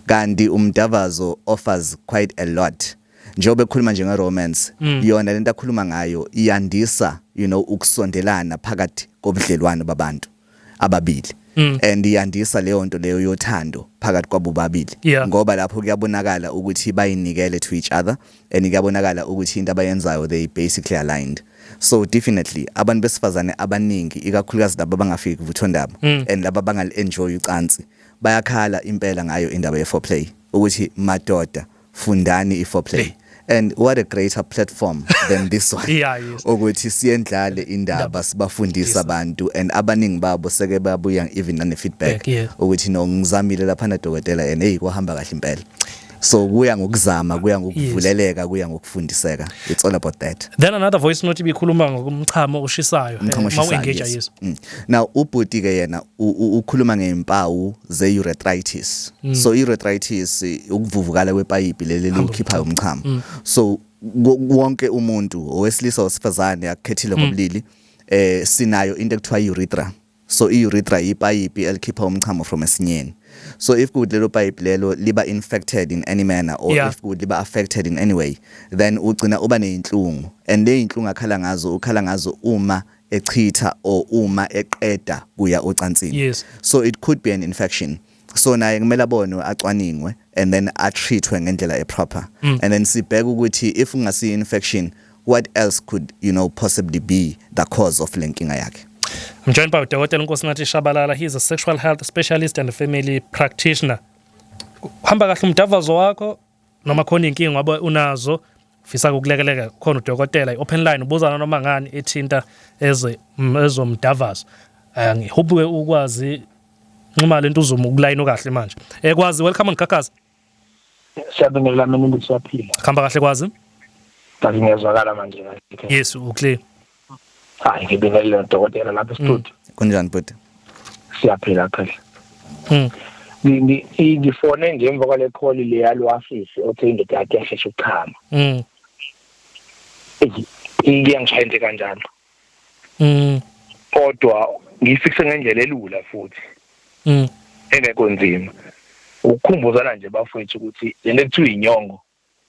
kanti umdavazo offers quite a lot. Njengoba ekhuluma nje nge-romance, yona lento akhuluma ngayo iyandisa ukusondelana phakathi kobudlelwano babantu ababili and iyandisa leyo nto leyo yothando phakathi kwabo babili, ngoba lapho kuyabonakala ukuthi bayinikele to each other and kuyabonakala ukuthi into abayenzayo, they basically aligned. So definitely abantu besifazane abaningi, ikakhulukazi laba abangafiki kuvuthondaba and laba abangali-enjoy ucansi, bayakhala impela ngayo indaba ye-foreplay, ukuthi madoda, fundani i-foreplay, and what a greater platform than this one ukuthi siyendlale indaba, sibafundise abantu, and abaningi babo seke babuya even nane feedback ukuthi, "No, ngizamile lapha na dokotela, and hey, kwahamba kahle impela." So kuya ngokuzama, kuya ngokuvuleleka, kuya ngokufundiseka. It's all about that. Then another voice note ibikhuluma ngokumchamo oshisayo. Umchamo ma oshisayo, u-engage. Yes. Yes. Now ubhuti ke yena ukhuluma ngezimpawu ze-urethritis. So urethritis, ukuvuvukala kwepayipi leli likhipha umchamo. So wonke umuntu, owesilisa, owesifazane, akukhethile ngobulili, sinayo into ekuthiwa i-urethra. So i-urethra ipayipi elikhipha umchamo from esinyeni. So if kuthi lelo pipe lelo liba infected in any manner or if kuthi liba affected in any way, then ugcina uba nezinhlungu, and le inhlungu akhala ngazo, ukhala ngazo uma echitha or uma eqeda kuya ocansini. So it could be an infection, so naye kumele abonwe, acwaningwe and then atreatwe ngendlela eproper, and then sibheke ukuthi if ungasi infection, what else could possibly be the cause of lenkinga yakhe. I'm joined by Dr. Nkosinathi Shabalala. He is a sexual health specialist and a family practitioner. Hamba kahle umdavazo wakho noma khona inkinga wabe unazo, ufisa ukulekeleka khona udokotela, i-open line, ubuzana noma ngani ethinta eze ezomdavazo. Ngihope ukwazi nxuma lento uzuma ukulayini kahle manje. Kwazi, welcome on Gagasi. Siyabingelela mina, ukuthi siyaphila. Khamba kahle, kwazi. Kanti ngiyazwakala manje kahle? Yes, uclear. Hayi, ngibingelele nodokotela lapha e-studio. Kunjani, bhuti? Siyaphila kahle. Ngifone nje emva kwale call le yalwasisi othe indoda yakhe yashesha ukuchama. Eyi, iyangishaya into kanjalo. Kodwa ngiyifixe ngendlela elula futhi engekho nzima. Ukukhumbuzana nje bafowethu ukuthi lento ekuthiwa inyongo,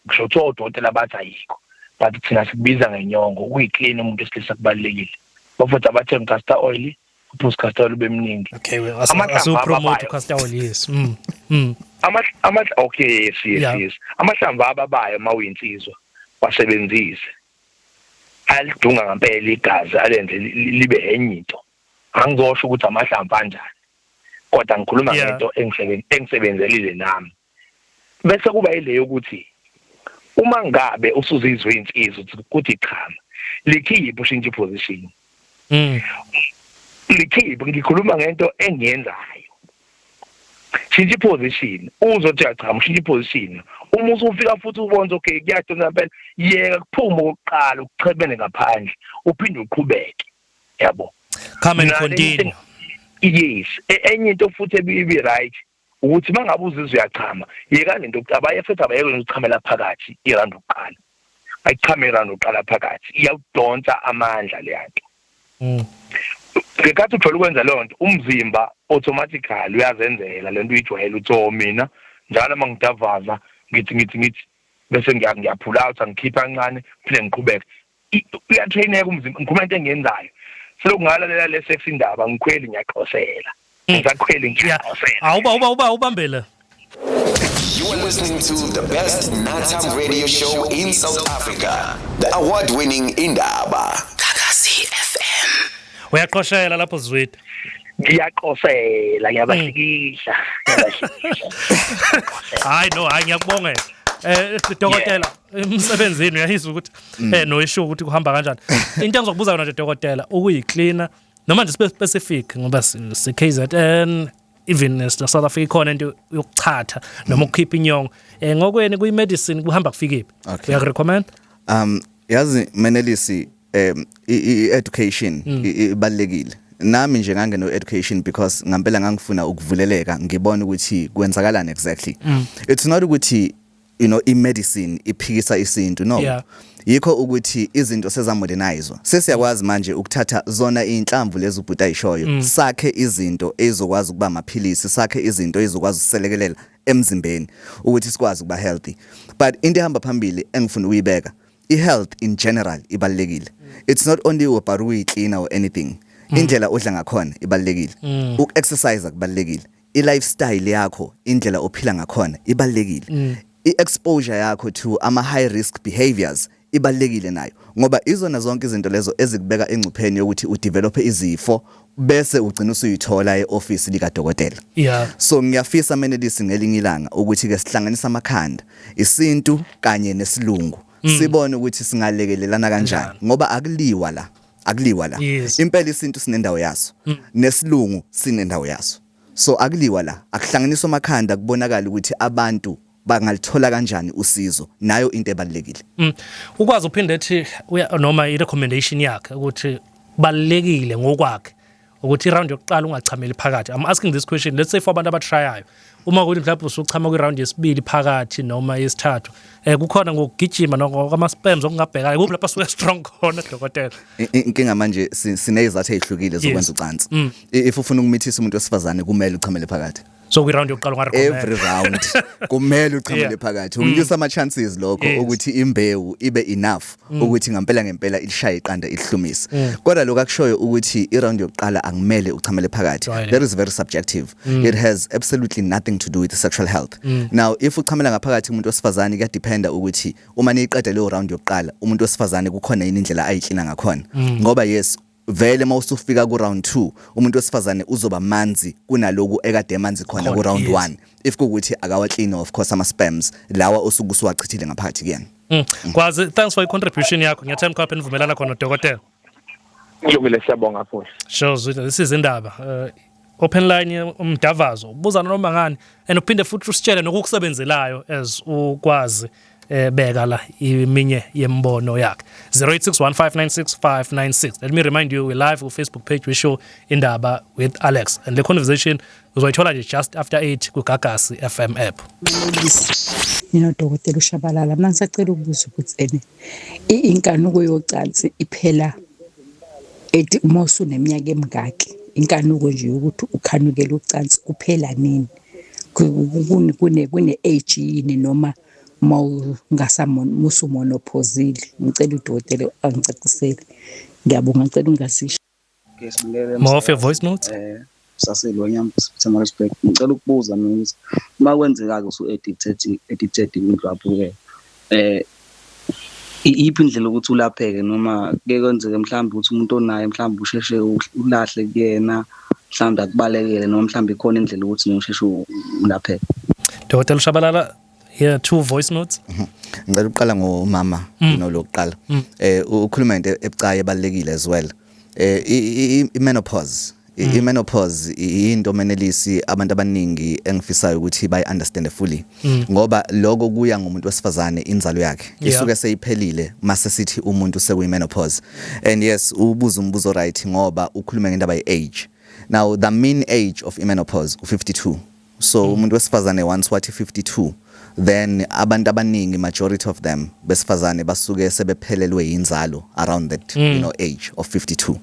ngisho kuthiwa odokotela bathi ayikho, but thina sikubiza ngenyongo. Ukuyi-clean umuntu wesilisa kubalulekile bafowethu. Abathenga castor oil, uphuze castor oil ube mningi. Okay, well, Amahlamvu asiupromote ababayo. Castor oil, yes. Ama okay, yes. Yes, amahlamvu ababayo, uma uyinsizwa wasebenzise, alidunga ngempela igazi, alenze libe enye into. Angizosho ukuthi amahlamvu anjani, kodwa ngikhuluma ngento engisebenzelile nami. Bese kuba ile yokuthi uma ngabe usuzizwe insizwa ukuthi chama, likhiphe, ushintshe iposition. Likhiphe, ngikhuluma ngento engiyenzayo. Shintsha iposition, uzothi uyachama, ushintsha iposition. Uma usufika futhi ubona okay, kuyadonsa ngempela, yeka kuphuma okokuqala, ukuchebene ngaphandle, uphinde uqhubeke, yabo. Come and Nale continue. Yes, enye into futhi ebi right. Ukuthi mangabe uzizwa uyachama, yeka lento abaye futhi abayeke ukuchamela phakathi i-round yokuqala. Ayichame i-round yokuqala phakathi, iyawudonsa amandla leyanto. Ngenkathi ujwayele ukwenza leyo nto, umzimba automatically uyazenzela lento uyijwayele ukuthi oh mina njalo uma ngidavaza ngithi bese ngiyaphula out, ngikhipha kancane phinde ngiqhubeke. Uyatraineka umzimba. Ngikhuluma into engiyenzayo, selokhu ngalalela le sex indaba, ngikhweli ngiyaqosela, ngisakhweli ngiyaqosela. Awuba uba uba ubambele. You are listening to the best nighttime radio show in South Africa, the award winning Indaba. Gagasi FM. Uyaqoshela lapho, Zwide. Ngiyaqosela, ngiyabahlikihla, ngiyabahlikihla. Hayi no, hayi, ngiyakubongela. Dokotela, emsebenzini uyayizwa ukuthi no issue ukuthi kuhamba kanjani. Into engizokubuza yona nje, dokotela, ukuyicleaner noma nje sibe specific ngoba si KZN, even in South Africa ikhona into yokuchatha noma ukukhipha inyongo. Ngokweni kuyi medicine kuhamba kufike phi? Uyakurecommend? Yazi Menelisi, i-education ibalekile. Nami nje ngangeno education because ngempela ngangifuna ukuvuleleka, ngibona ukuthi kwenzakalani exactly. It's not ukuthi i-medicine iphikisa isintu, no. Yikho ukuthi izinto sezamodernizwa, sesiyakwazi manje ukuthatha zona inhlamvu lezi ubhuti ayishoyo, sakhe izinto ezokwazi ukuba amaphilisi, sakhe izinto ezokwazi ukuselekelela emzimbeni ukuthi sikwazi ukuba healthy. But into ehamba phambili engifuna ukuyibeka, i-health in general ibalekile. It's not only about ukuyicleana or anything. Indlela odla ngakhona ibalekile, uku-exercise kubalekile, i-lifestyle yakho, indlela ophila ngakhona ibalekile, i-exposure yakho to ama high risk behaviors ibalekile nayo, ngoba izona zonke izinto lezo ezikubeka engcupheni yokuthi udevelop izifo bese ugcina usuyithola eoffice likadokotela. So ngiyafisa, Menelisi, ngelinye ilanga ukuthi ke sihlanganise amakhanda, isintu kanye nesilungu, sibone ukuthi singalekelelana kanjani, ngoba akuliwa la, akuliwa la. Impela isintu sinendawo yaso, nesilungu sinendawo yaso, so akuliwa la, akuhlanganiswa amakhanda, kubonakala ukuthi abantu bangalithola kanjani usizo, nayo into ebalekile. Ukwazi uphinde ethi noma i-recommendation yakhe ukuthi kubalekile ngokwakhe ukuthi i-round yokuqala ungachameli phakathi. I'm asking this question, let's say for abantu abatryayo, uma kuthi mhlawumbe usuchama kwi-round yesibili phakathi noma yesithathu, kukhona ngokugijima nokwama sperms okungabhekana kuphi lapho asuke strong khona, dokotela? Inkinga manje sinezizathu ezihlukile zokwenza ucansi. If ufuna ukumithisa umuntu wesifazane, kumele uchamele phakathi. So kwi-round yokuqala ungarecommend? Every round kumele uchamele phakathi, unyusa ama chances lokho ukuthi imbewu ibe enough ukuthi ngempela ngempela ilishaye iqanda, ilihlumise. Kodwa lokho akushoyo ukuthi i-round yokuqala angimele uchamele phakathi, that is very subjective. It has absolutely nothing to do with sexual health. Now if uchamela ngaphakathi umuntu wesifazane, kuyadependa ukuthi uma niyiqeda leyo round yokuqala, umuntu wesifazane kukhona yini indlela ayiklina ngakhona, ngoba yes, vele mawusufika ku round 2 umuntu wesifazane uzoba manzi kunaloku ekade emanzi khona ku round 1, if kuwukuthi akawaklini of course ama sperms lawa osuke usuwachithile ngaphakathi kuyena. Kwazi, thanks for i-contribution yakho. Ngiyathemba khapha nivumelana khona, dokotela. Kulungile, siyabonga futhi. Sure, Zwide, this is Indaba. Open line, umdavazo. Ubuzana noma ngani and uphinde futhi usitshele nokukusebenzelayo as ukwazi beka la iminye yembono yakhe. 0861596596. Let me remind you, we live ku Facebook page, we show Indaba with Alex, and the conversation uzoyithola nje just after 8 ku Gagasi FM app. Mina, dokotela uShabalala, mina ngisacela ukubuza ukuthi ene inkanuko yocansi iphela ethi uma usuneminyaka emingaki? Inkanuko nje yokuthi ukhanukele ucansi kuphela nini? Kune age yini, noma uma ungasamusumonophozile? Ngicela udokotela angicacisele. Ngiyabonga, ngicela ungasisho. Okay, sibingelele. More of your voice notes. Saselwanyama Pietermaritzburg. Ngicela ukubuza mina ukuthi uma kwenzeka-ke usu-addicted addicted kwindlwabu-ke, iyiphi indlela ukuthi ulapheke, noma kuke kwenzeke mhlawumbe ukuthi umuntu onayo mhlawumbe usheshe ulahle kuyena, mhlawumbe akubalekele, noma mhlawumbe ikhona indlela ukuthi usheshe ulapheke? Dokotela Shabalala, here two voice notes. Ngicela ukuqala ngomama lokuqala. Ukhuluma into ebucayi ebalekile as well. I-menopause. I-menopause into, Menelisi, abantu abaningi engifisayo ukuthi bayi understand fully. Ngoba lokho kuya ngomuntu wesifazane, inzalo yakhe isuke seyiphelile mase sithi umuntu sekuyi menopause. And yes, ubuza umbuzo right ngoba ukhuluma ngendaba ye age. Now the mean age of menopause u52. So umuntu wesifazane once wathi 52, then abantu abaningi, majority of them besifazane, basuke sebephelelwe yinzalo around that age of 52.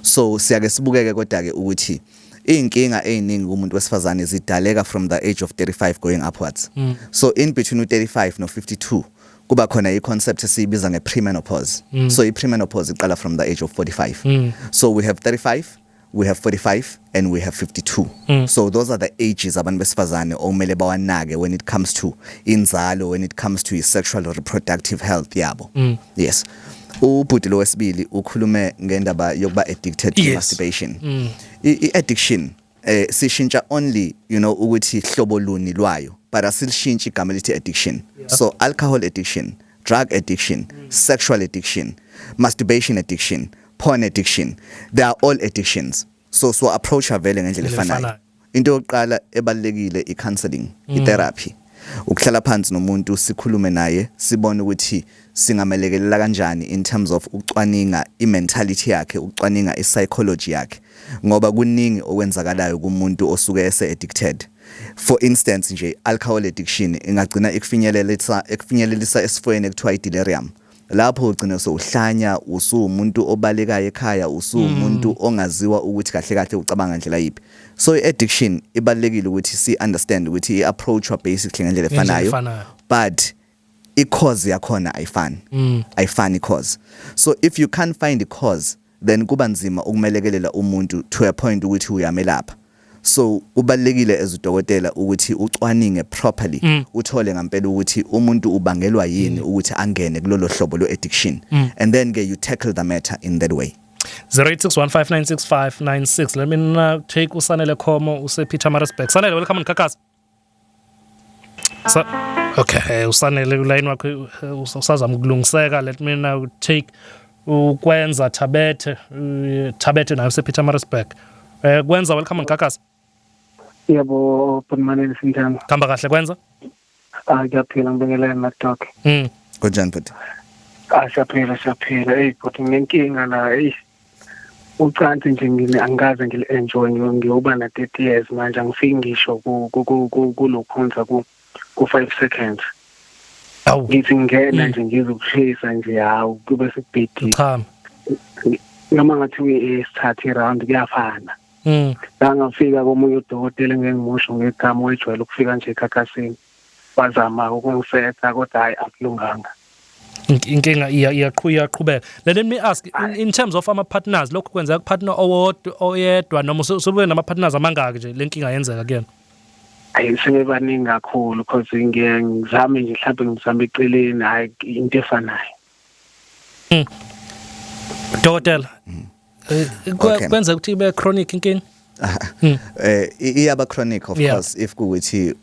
So siyake sibukeke kodwa ke ukuthi inkinga eziningi kumuntu wesifazane zidaleka from the age of 35 going upwards. So in between u35 no52 kuba khona i-concept esiyibiza nge-premenopause. So i-premenopause iqala from the age of 45. So we have 35, we have 45 and we have 52. So those are the ages abantu besifazane okumele bawanake when it comes to inzalo, when it comes to sexual reproductive health yabo. Yes, ubhuti lo wesibili ukhulume ngendaba yokuba addicted to masturbation. I-addiction sishintsha only ukuthi hlobo luni lwayo, but asilishintshi igama elithi addiction. So alcohol addiction, drug addiction, sexual addiction, masturbation addiction, porn addiction, they are all addictions. So approach vele ngendlela Ngendlela efanayo. Efanayo. Into yokuqala ebalekile i-counseling, i-therapy, ukuhlala phansi nomuntu, sikhulume naye, sibone ukuthi singamelekelela kanjani in terms of ucwaninga i-mentality yakhe, ucwaninga i-psychology yakhe, ngoba kuningi okwenzakalayo kumuntu osuke ese addicted. For instance nje, alcohol addiction ingagcina ekufinyelelisa esifweni ekuthiwa i-delirium, lapho ugcina sewuhlanya, usuwumuntu obalekayo ekhaya, usuwumuntu ongaziwa ukuthi kahle kahle ucabanga ndlela yiphi. So i-addiction ibalekile ukuthi si understand ukuthi i-approachwa basically ngendlela Ngendlela efanayo, efanayo. but i-cause yakhona ayifani. Ayifani i-cause. So if you can't find the cause, then kuba nzima ukumelekelela umuntu to a point ukuthi uyamelapha. So kubalekile as udokotela ukuthi ucwaninge properly, uthole ngempela ukuthi umuntu ubangelwa yini ukuthi angene kulolo hlobo lo addiction, and then ke you tackle the matter in that way. 0861596596. Let me now take uSanele Khomo usePietermaritzburg. Sanele, welcome on Gagasi. Okay, uSanele uline wakhe usazama ukulungiseka. Let me now take uKwenza Thabethe, Thabethe naye usePietermaritzburg. Kwenza, welcome on Gagasi. Yebo, Bhut'Maneli, sinjani? Khamba kahle, Kwenza. Ah, ngiyaphila, ngibingelele na-doc. Kunjani, bhuti? Ah, siyaphila, siyaphila. Eyi bhuti, nginenkinga la, eyi. Ucansi nje ngine angikaze ngili-enjoy, ngiyoba na 30 years manje, angifiki ngisho kulokhunza ku 5 seconds. Awu. Ngithi ngingena nje ngizokushisa nje, hawu, kube sekubhedile. Cha. Noma ngathi isithathe round kuyafana. La ngafika komunye udokotela engeke ngimusho ngegama, wejwayele ukufika nje eGagasini. Wazama ukungisetha kodwa hayi, akulunganga. Inkinga iyaqhubeka. Let me ask in terms of ama partners, lokhu kwenzeka ku partner owodwa, oyedwa, noma usube nama partners amangaki nje lenkinga yenzeka kuyena? Ayi, sebebaningi kakhulu, because ngiye ngizame nje, mhlawumbe ngizame eceleni, hayi, into efanayo. Dokotela. Kwenzeka ukuthi ibe chronic inkinga? Iyaba chronic, of course, if kuwukuthi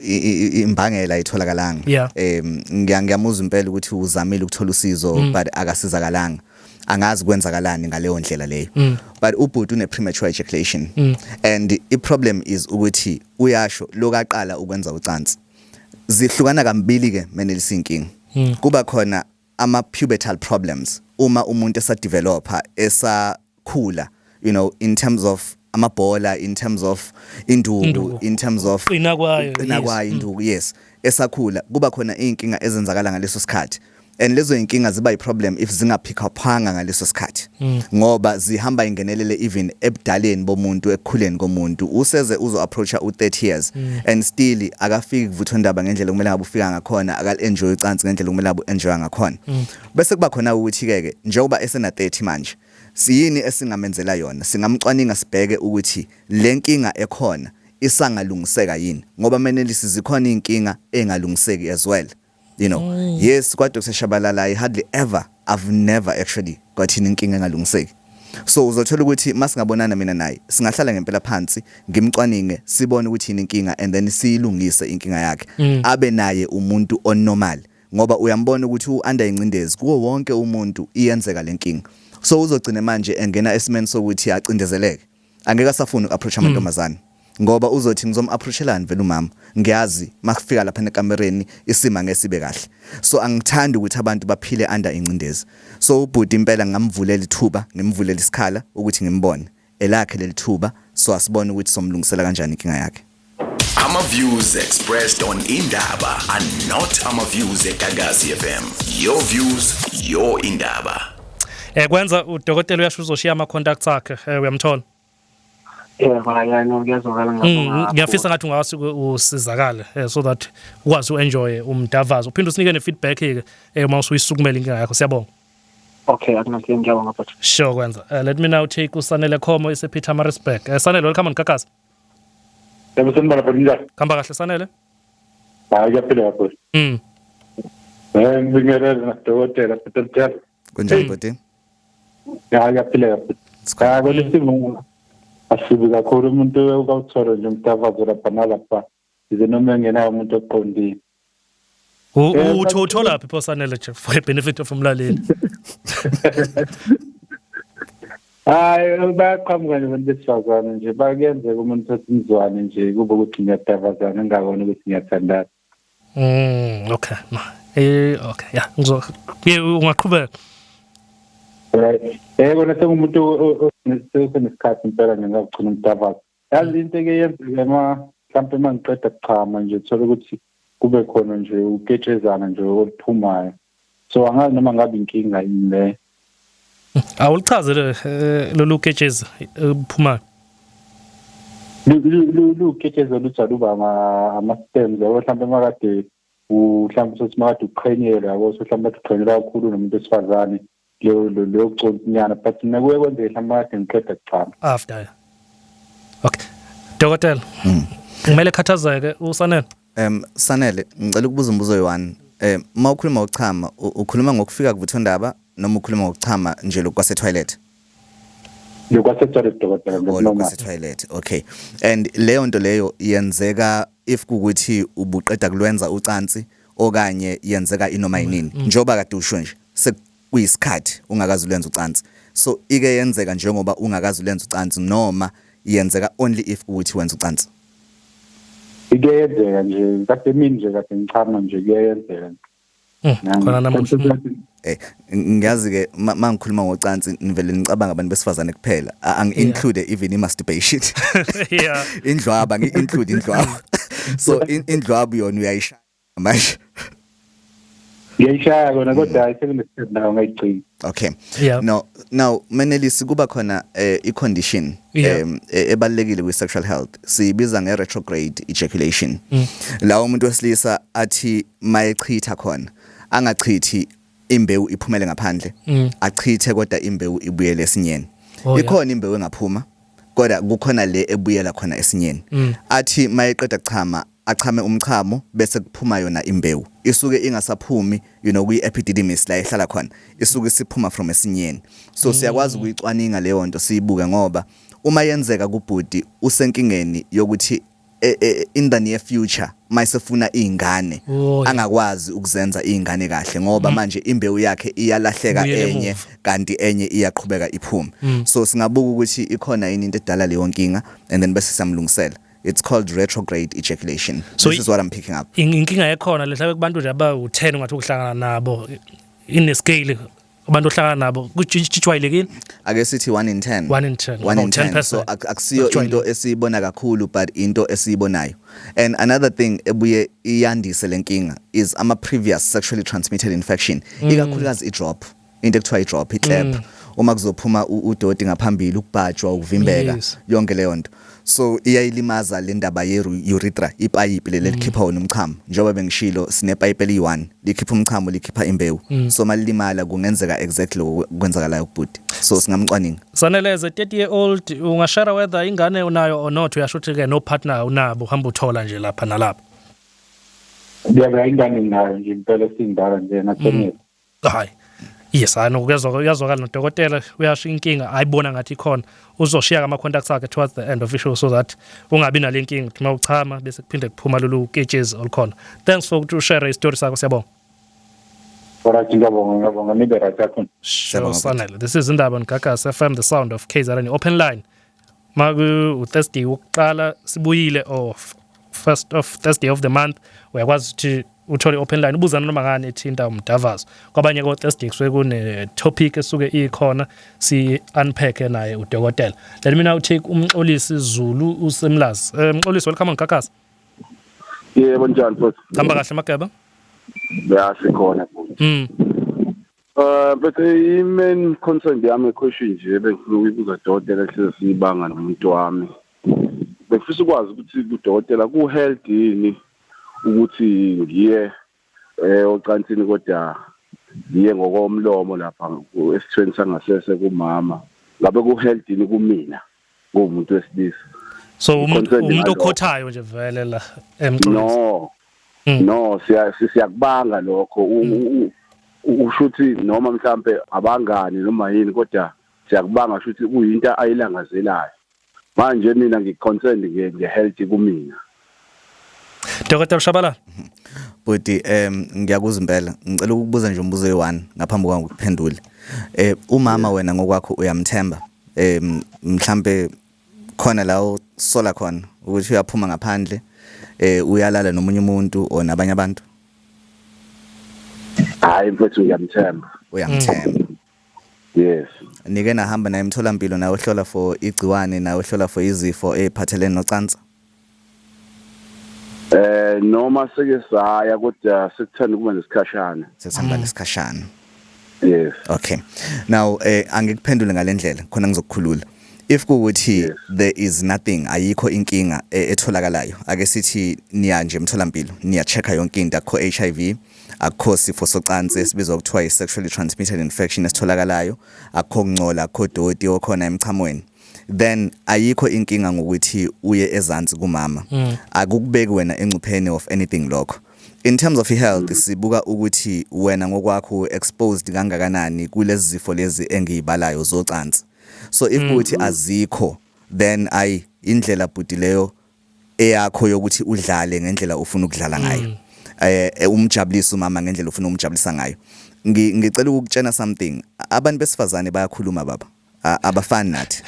imbangela ayitholakalanga. Ngiyamuzwa impela ukuthi uzamile ukuthola usizo, but akasizakalanga. Angazi kwenzakalani ngaleyo ndlela leyo. But ubhuti une premature ejaculation. And i problem is ukuthi uyasho lokaqala ukwenza ucansi. Zihlukana kambili ke, Menelisi, inkinga. Kuba khona ama pubertal problems uma umuntu esadevelopa, esakhula, in terms of amabhola, in terms of induku, Induku. in terms of Qina kwayo, qina kwayo induku, yes. Esakhula kuba khona inkinga ezenzakala ngaleso sikhathi, and lezo inkinga ziba i-problem if zingapick upanga ngaleso sikhathi, ngoba zihamba ingenelele even ebudaleni bomuntu, ekukhuleni komuntu. Useze uzo approacha u30 years and still akafiki kuvuthondaba ngendlela kumele ngabe ufika ngakhona, akal enjoy ucansi ngendlela kumele ngabe enjoy ngakhona. Bese kuba khona ukuthi ke njengoba esena 30 manje, siyini esingamenzela yona? Singamcwaninga, sibheke ukuthi lenkinga ekhona isangalungiseka yini, ngoba Menelisi, zikhona inkinga engalungiseki as well. Yes, kwa Dr Shabalala I hardly ever, I've never actually got inkinga engalungiseki. So uzothola ukuthi masingabonana mina naye, singahlala ngempela phansi, ngimcwaninge, sibone ukuthi yini inkinga, and then siyilungise inkinga yakhe, abe naye umuntu onormal, ngoba uyambona ukuthi u-under incindezi. Kuwo wonke umuntu iyenzeka lenkinga. So uzogcina manje engena esimeni sokuthi acindezeleke, angeke asafuna uku-approach amantombazane, ngoba uzothi ngizom-approachelani vele umama, ngiyazi makufika lapha ekamereni isima ngesibe kahle. So angithandi ukuthi abantu baphile under incindezi. So ubhuti impela ngamvulela ithuba, ngimvulela isikhala ukuthi ngimbone elakhe leli thuba, so asibone ukuthi somlungisela kanjani inkinga yakhe. Ama views expressed on Indaba are not ama views eGagasi FM. Your views, your Indaba. Kwenza udokotela uyasho uzoshiya ama contacts akhe, uyamthola. Yebo, hayi no, kuyazwakala, ngiyabonga. Ngiyafisa ngathi ungase usizakale, so that ukwazi uenjoy umdavazo. Uphinde usinike ne feedback ke uma usuyisukumela inkinga yakho. Siyabonga. Okay, akunankinga, ngiyabonga bhuti. Sure, Kwenza. Let me now take uSanele Khomo ise Pietermaritzburg. Sanele, welcome on Gagasi. Yebo, sanibona bhuti, njani? Khamba kahle, Sanele. Hayi, kuyaphila kakhulu. Ngibingelele nadokotela bhuti omdala. Kunjani, bhuti? Ya, kuyaphila bhuti. Cha, kwelesimo asibi kakhulu, umuntu ukawuthola nje umdavazo lapha nalapha. Ize noma engenayo umuntu oqondile. Uthi uthola phi pho, Sanele, nje for the benefit of umlaleli? Hayi, bayaqhamuka nje abantu besifazane nje, bakuyenzeka umuntu athi mzwane nje kube ukuthi ngiyadavazana ngingaboni ukuthi ngiyathandana. Okay. No. Okay, yeah, ngizo ungaqhubeka. Right. Kona sengumuntu osenesikhathi impela nje ngagcina umdavazo. Yazi into eke yenzeka ma mhlawumbe uma ngiqeda kuchama nje, uthola ukuthi kube khona nje uketshezana nje oluphumayo. So angazi noma ngabe inkinga yini le. Awulichaze lolu ketshezi uphumayo. Lu ketshezi luthi aluba ama-stems yabo, mhlawumbe makade mhlawumbe sothi makade uqhenyelwa yabo, so mhlawumbe kade uqhenyelwa kakhulu nomuntu wesifazane, leyo consinyana, but mina kuye kwenzeke mhlawumbe makade ngiqeda kuchama. After. Okay. Dokotela. Kumele khathazeke uSanele? Sanele, ngicela ukubuza umbuzo oyi-one. Uma ukhuluma ngokuchama, ukhuluma ngokufika kuvuthondaba noma ukhuluma ngokuchama nje lokhu kwase toilet? Lokwase-toilet, dokotela. Oh, Normal. Kwase toilet. Okay. And leyo nto leyo yenzeka if kukuthi ubuqeda kulwenza ucansi okanye yenzeka inoma yinini? Njengoba kade usho nje, sekuyisikhathi ungakazi ulwenza ucansi. So ike yenzeka njengoba ungakazi ulwenza ucansi noma yenzeka only if ukuthi wenza ucansi? Kuyenzeka nje, kade emini nje kade ngichama nje, kuyenzeka. Khona namuhla. Ngiyazi ke ma ngikhuluma ngocansi nivele nicabanga abantu besifazane kuphela. Angi-include even i-masturbation. Indlwaba, ngi-include indlwaba. So indlwabu yona uyayishaya manje? Ngiyayishaya kona, kodwa hayi, sekunesikhathi nayo ngayigcina. Okay. No, now Menelisi, kuba khona i-condition ebalekile kwi-sexual health, siyibiza nge-retrograde ejaculation. La umuntu wesilisa athi mayechitha khona, angachithi imbewu iphumele ngaphandle, achithe kodwa imbewu ibuyele esinyeni. Ikhona imbewu engaphuma, kodwa kukhona le ebuyela khona esinyeni. Athi mayeqeda kuchama, achame umchamo bese kuphuma yona imbewu, isuke ingasaphumi kwi-epididymis la ehlala khona, isuke isiphuma from esinyeni. So siyakwazi ukuyicwaninga leyo nto, siyibuke, ngoba uma yenzeka kubhuti usenkingeni yokuthi in the near future mayesefuna izingane angakwazi ukuzenza izingane kahle, ngoba manje imbewu yakhe iyalahleka Ibuyele enye emuva. kanti enye iyaqhubeka iphume. So singabuka ukuthi ikhona yini into edala leyo nkinga and then bese siyamlungisela. It's called retrograde ejaculation. So This is what I'm picking up. Inkinga ekhona le, mhlawumbe kubantu nje abawu-10 ungathi ukuhlangana nabo, ine-scale abantu ohlangana nabo kujwayelekile? Ake sithi 1 in 10. 1 in 10. 1 in About 10. 10%. So akusiyo into esiyibona kakhulu, but into esiyibonayo. And another thing ebuye iyandise lenkinga is ama previous sexually transmitted infection, ikakhulukazi i-drop, into ekuthiwa i-drop, i-CLEP, uma kuzophuma udoti ngaphambili, ukubhajwa, ukuvimbeka, yonke leyo nto. So iyayilimaza le ndaba ye-urethra, ipayipi leli likhipha wona umchamo. Njengoba bengishilo, sinepayipi eliyi-one, likhipha umchamo, likhipha imbewu. So malilimala kungenzeka exactly lokhu kwenzakalayo kubhuti, so singamcwaninga. Sanele, as a 30 year old, ungashare whether ingane unayo or not? Uyasho ukuthi ke no partner unabo, uhamba uthola nje lapha nalapha. Yebo, ingane nginayo nje impela, sindala nje na-10 years. Hayi, yes, hayi no, kuyazwakala nodokotela uyasho inkinga ayibona ngathi ikhona. Uzoshiya ama contacts akhe towards the end of the show so that ungabi nale nkinga ukuthi mawuchama bese kuphinde kuphuma lolu ketshezi olukhona. Thanks for ukuthi ushare istory sakho, siyabonga. Alright, ngiyabonga, ngiyabonga, nibe right kakhulu. Sure, Sanele. This is Indaba on Gagasi FM, the sound of KZN. Open line. Maku Thursday wokuqala sibuyile, or first of Thursday of the month, uyakwazi ukuthi uthole open line, ubuzana noma ngani ethinta umdavazo. Kwabanye ko Thursday kusuke kune topic esuke ikhona, si unpack naye udokotela. Let me now take uMxolisi Zulu usemlazi. Mxolisi, welcome on Gagasi. Yebo, njani futhi? Hamba kahle, Mageba. Ya, sikhona futhi. But i-main concern yami, question nje bengifuna ukuyibuza dokotela, hleze siyibanga nomuntu wami. Bengifisa ukwazi ukuthi kudokotela ku-healthy yini ukuthi ngiye ocansini, kodwa ngiye ngokomlomo lapha esithweni sangasese kumama. Ngabe ku-healthy yini kumina kuwumuntu wesilisa? So umuntu okhothayo nje vele la emxolisi? No, siyakubanga lokho, usho ukuthi noma mhlambe abangani noma yini, kodwa siyakubanga, sho ukuthi kuyinto ayilangazelayo. Manje mina ngi-concerned nge-health kumina. Dr Shabalala. Bhuti, ngiyakuzwa impela. Ngicela ukukubuza nje umbuzo oyi-1 ngaphambi kwami ukuphendule. Umama wena ngokwakho uyamthemba? Mhlambe khona la usola khona ukuthi uyaphuma ngaphandle, uyalala nomunye umuntu or nabanye abantu? Hayi mfethu, ngiyamthemba. Uyamthemba? Yes. Nike nahamba naye emtholampilo, nawe uhlola for igciwane, nawe uhlola for izifo eziphathelene nocansi? Noma seke saya, kodwa sekuthanda kuba nesikhashana. Sesihamba nesikhashana. Yes. Okay. Now angikuphendule ngalendlela khona ngizokukhulula. If kuwukuthi there is nothing, ayikho inkinga etholakalayo. Ake sithi niya nje emtholampilo, niya checka yonke into, akukho HIV, akukho sifo socansi esibizwa kuthiwa i-sexually transmitted infection esitholakalayo, akukho kungcola, akukho doti okhona emchamweni. Then ayikho inkinga ngokuthi uye ezansi kumama. Akukubeki wena engcupheni of anything lokho. In terms of health, sibuka ukuthi wena ngokwakho exposed kangakanani kulezi zifo lezi engiyibalayo zocansi. So if kuthi azikho, then ayi indlela bhuti leyo eyakho yokuthi udlale ngendlela ufuna ukudlala ngayo. Umjabulisa umama ngendlela ufuna umjabulisa ngayo. Ngicela ukukutshena something. Abantu besifazane bayakhuluma, baba. Abafani nathi.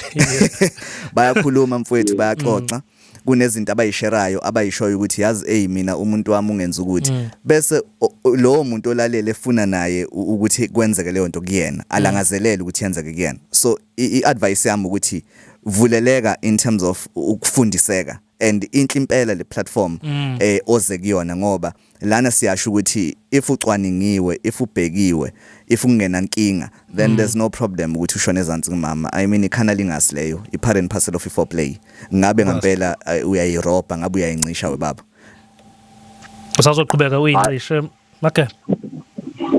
Bayakhuluma mfowethu, bayaxoxa. Kunezinto abayisherayo, abayishoyo ukuthi yazi hey, mina umuntu wami ungenza ukuthi, bese lowo muntu olalele efuna naye ukuthi kwenzeke leyo nto kuyena, alangazelele ukuthi yenzeke kuyena. So i-advice yami ukuthi vuleleka in terms of ukufundiseka, and inhle impela le platform oze kuyona, ngoba lana siyasho ukuthi if ucwaningiwe, if ubhekiwe, if kungena nkinga, then there's no problem ukuthi ushone ezansi kumama. I mean, i-cunnilingus leyo, i-part and parcel of i-foreplay. Ngabe ngempela uyayirobha, ngabe uyayincisha webaba? Usazoqhubeka uyincishe, Make?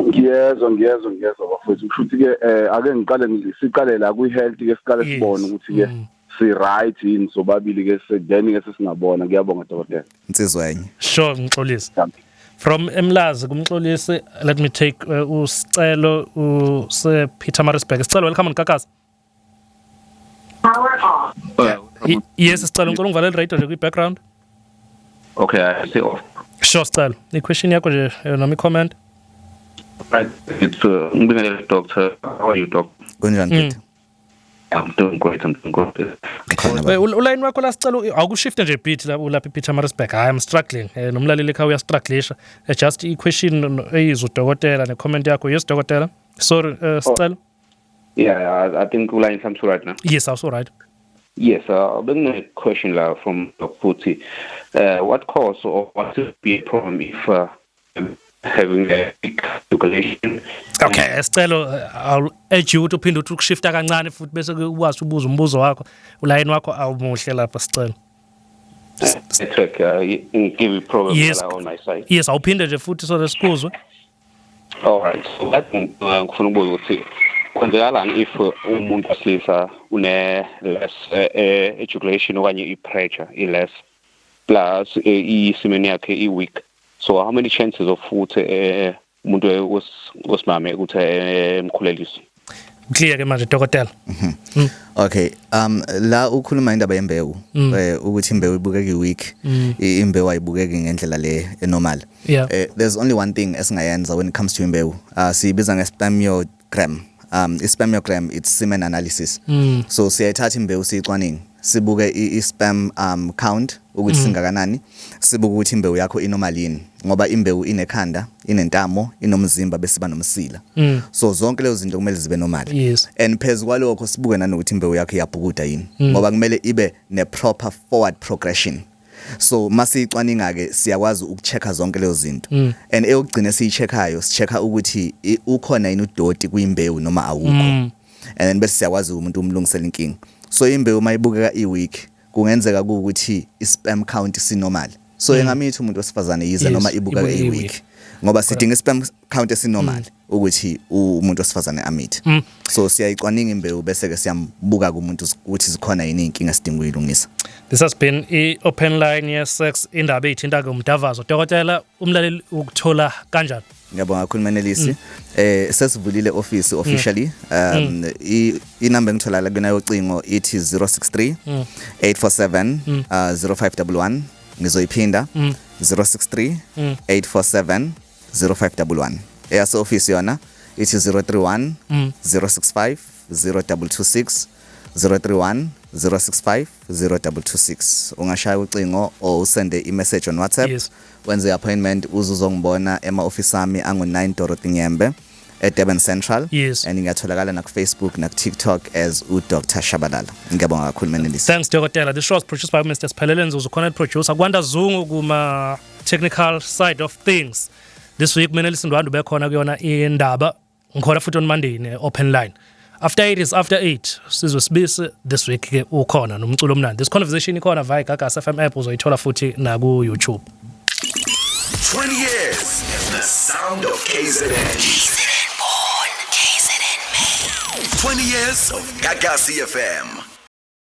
Ngiyezwa, ngiyezwa, ngiyezwa bafowethu. Kusho ukuthi ke ake ngiqale, siqale la kwi-health ke, siqale sibone ukuthi ke si right yini sobabili ke, then ke sesingabona. Ngiyabonga, dokotela. Insizwa enye. Sure, Mxolisi. From Emlazi kumxolisi, let me take uSicelo use Pietermaritzburg. Sicelo, welcome on Gagasi. Yes, Sicelo, ngicela ungivalele radio nje kwi background. Okay, I say off. Sure, Sicelo. I-question yakho nje noma i-comment? Right. It's ngibingelele, doctor. How are you, doc? Kunjani, bhuti? I'm doing great. I'm doing good. Ulayini wakho la, sicela awukushifte nje bit la ulapha ePietermaritzburg. Hayi, I'm struggling. Nomlaleli ekhaya uyastrugglisha. Just i-question eyizwa udokotela ne-comment yakho. Yes, dokotela. Sorry, Sicelo. Yeah, I think uline sounds right now. Yes, also right. Yes, bengine question la from Dr. Futhi. What cause or what could be a problem if having a big ejaculation? Okay, Sicelo, I'll urge you ukuthi uphinde uthi ukushifta kancane futhi, bese ukwazi ubuza umbuzo wakho. Ulayini wakho awumuhle lapha, Sicelo. Network give you problem la on my side. Yes, awuphinde nje futhi so lesikuzwe. All right. So that ngifuna ukubuza ukuthi kwenzekalani if umuntu wesilisa une less ejaculation okanye i-pressure i-less, plus i-semen yakhe i-weak, so how many chances of futhi umuntu wesimame ukuthi emkhulelise? Clear ke manje, dokotela. Okay, la ukhuluma indaba yembewu, ukuthi imbewu ibukeka i-weak, imbewu ayibukeki ngendlela le enormal. There's only one thing esingayenza when it comes to imbewu. Siyibiza nge-spermiogram. I-spermiogram, it's semen analysis. So siyayithatha imbewu, siyicwaninge, sibuke i-sperm count ukuthi singakanani, sibuke ukuthi imbewu yakho inormal yini, ngoba imbewu inekhanda, inentamo, inomzimba, bese iba nomsila. So zonke lezo zinto kumele zibe normal. And phezu kwalokho sibuke nanokuthi imbewu yakho iyabhukuda yini, ngoba kumele ibe ne-proper forward progression. So masiyicwaninga ke siyakwazi ukuchecka zonke lezo zinto. And eyokugcina siyicheckayo, sichecka ukuthi ukhona yini udoti kuyimbewu noma awukho. And then bese siyakwazi umuntu umlungisela inkinga. So imbewu mayibukeka i-weak, kungenzeka kuwukuthi i-sperm count sinormal, so engamithi umuntu wesifazane yize noma ibukeka ibukeka i-weak, i-weak. Ngoba sidinga i-sperm count esinormal ukuthi umuntu wesifazane amithe. So siyayicwaninga imbewu, bese ke siyambuka kumuntu ukuthi zikhona yini inkinga esidinga ukuyilungisa. This has been i-open line ye-sex, indaba eyithinta-ke umdavazo. Dokotela, umlaleli ukuthola kanjani? Ngiyabonga kakhulu, Menelisi. Sesivulile office officially. Inamba engitholakala kuyona yocingo ithi 063 847 0511. Ngizoyiphinda, 063 847 0511. Eyase office yona ithi 031 065 0226, 031 065 0226. Ungashaya ucingo or usende i-message on WhatsApp, wenze i-appointment, uze uzongibona ema-office ami angu-9 Dorothy Nyembe eDurban Central. And ngiyatholakala naku-Facebook naku-TikTok as uDr Shabalala. Ngiyabonga kakhulu, Menelisi. Thanks, dokotela. This show was produced by Mr Siphelele Nzuzu, content producer Kwanda Zungu kuma technical side of things. This week Menelisi Ndwandwe bekhona kuyona indaba. Ngikhona futhi on Monday ne-open line. After 8 is after 8. Sizwe Sibisi this week ke ukhona nomculo omnandi. This conversation ikhona via Gagasi FM app, uzoyithola futhi naku YouTube. 20 years. The sound of KZN. KZN born, KZN made. 20 years of Gagasi FM.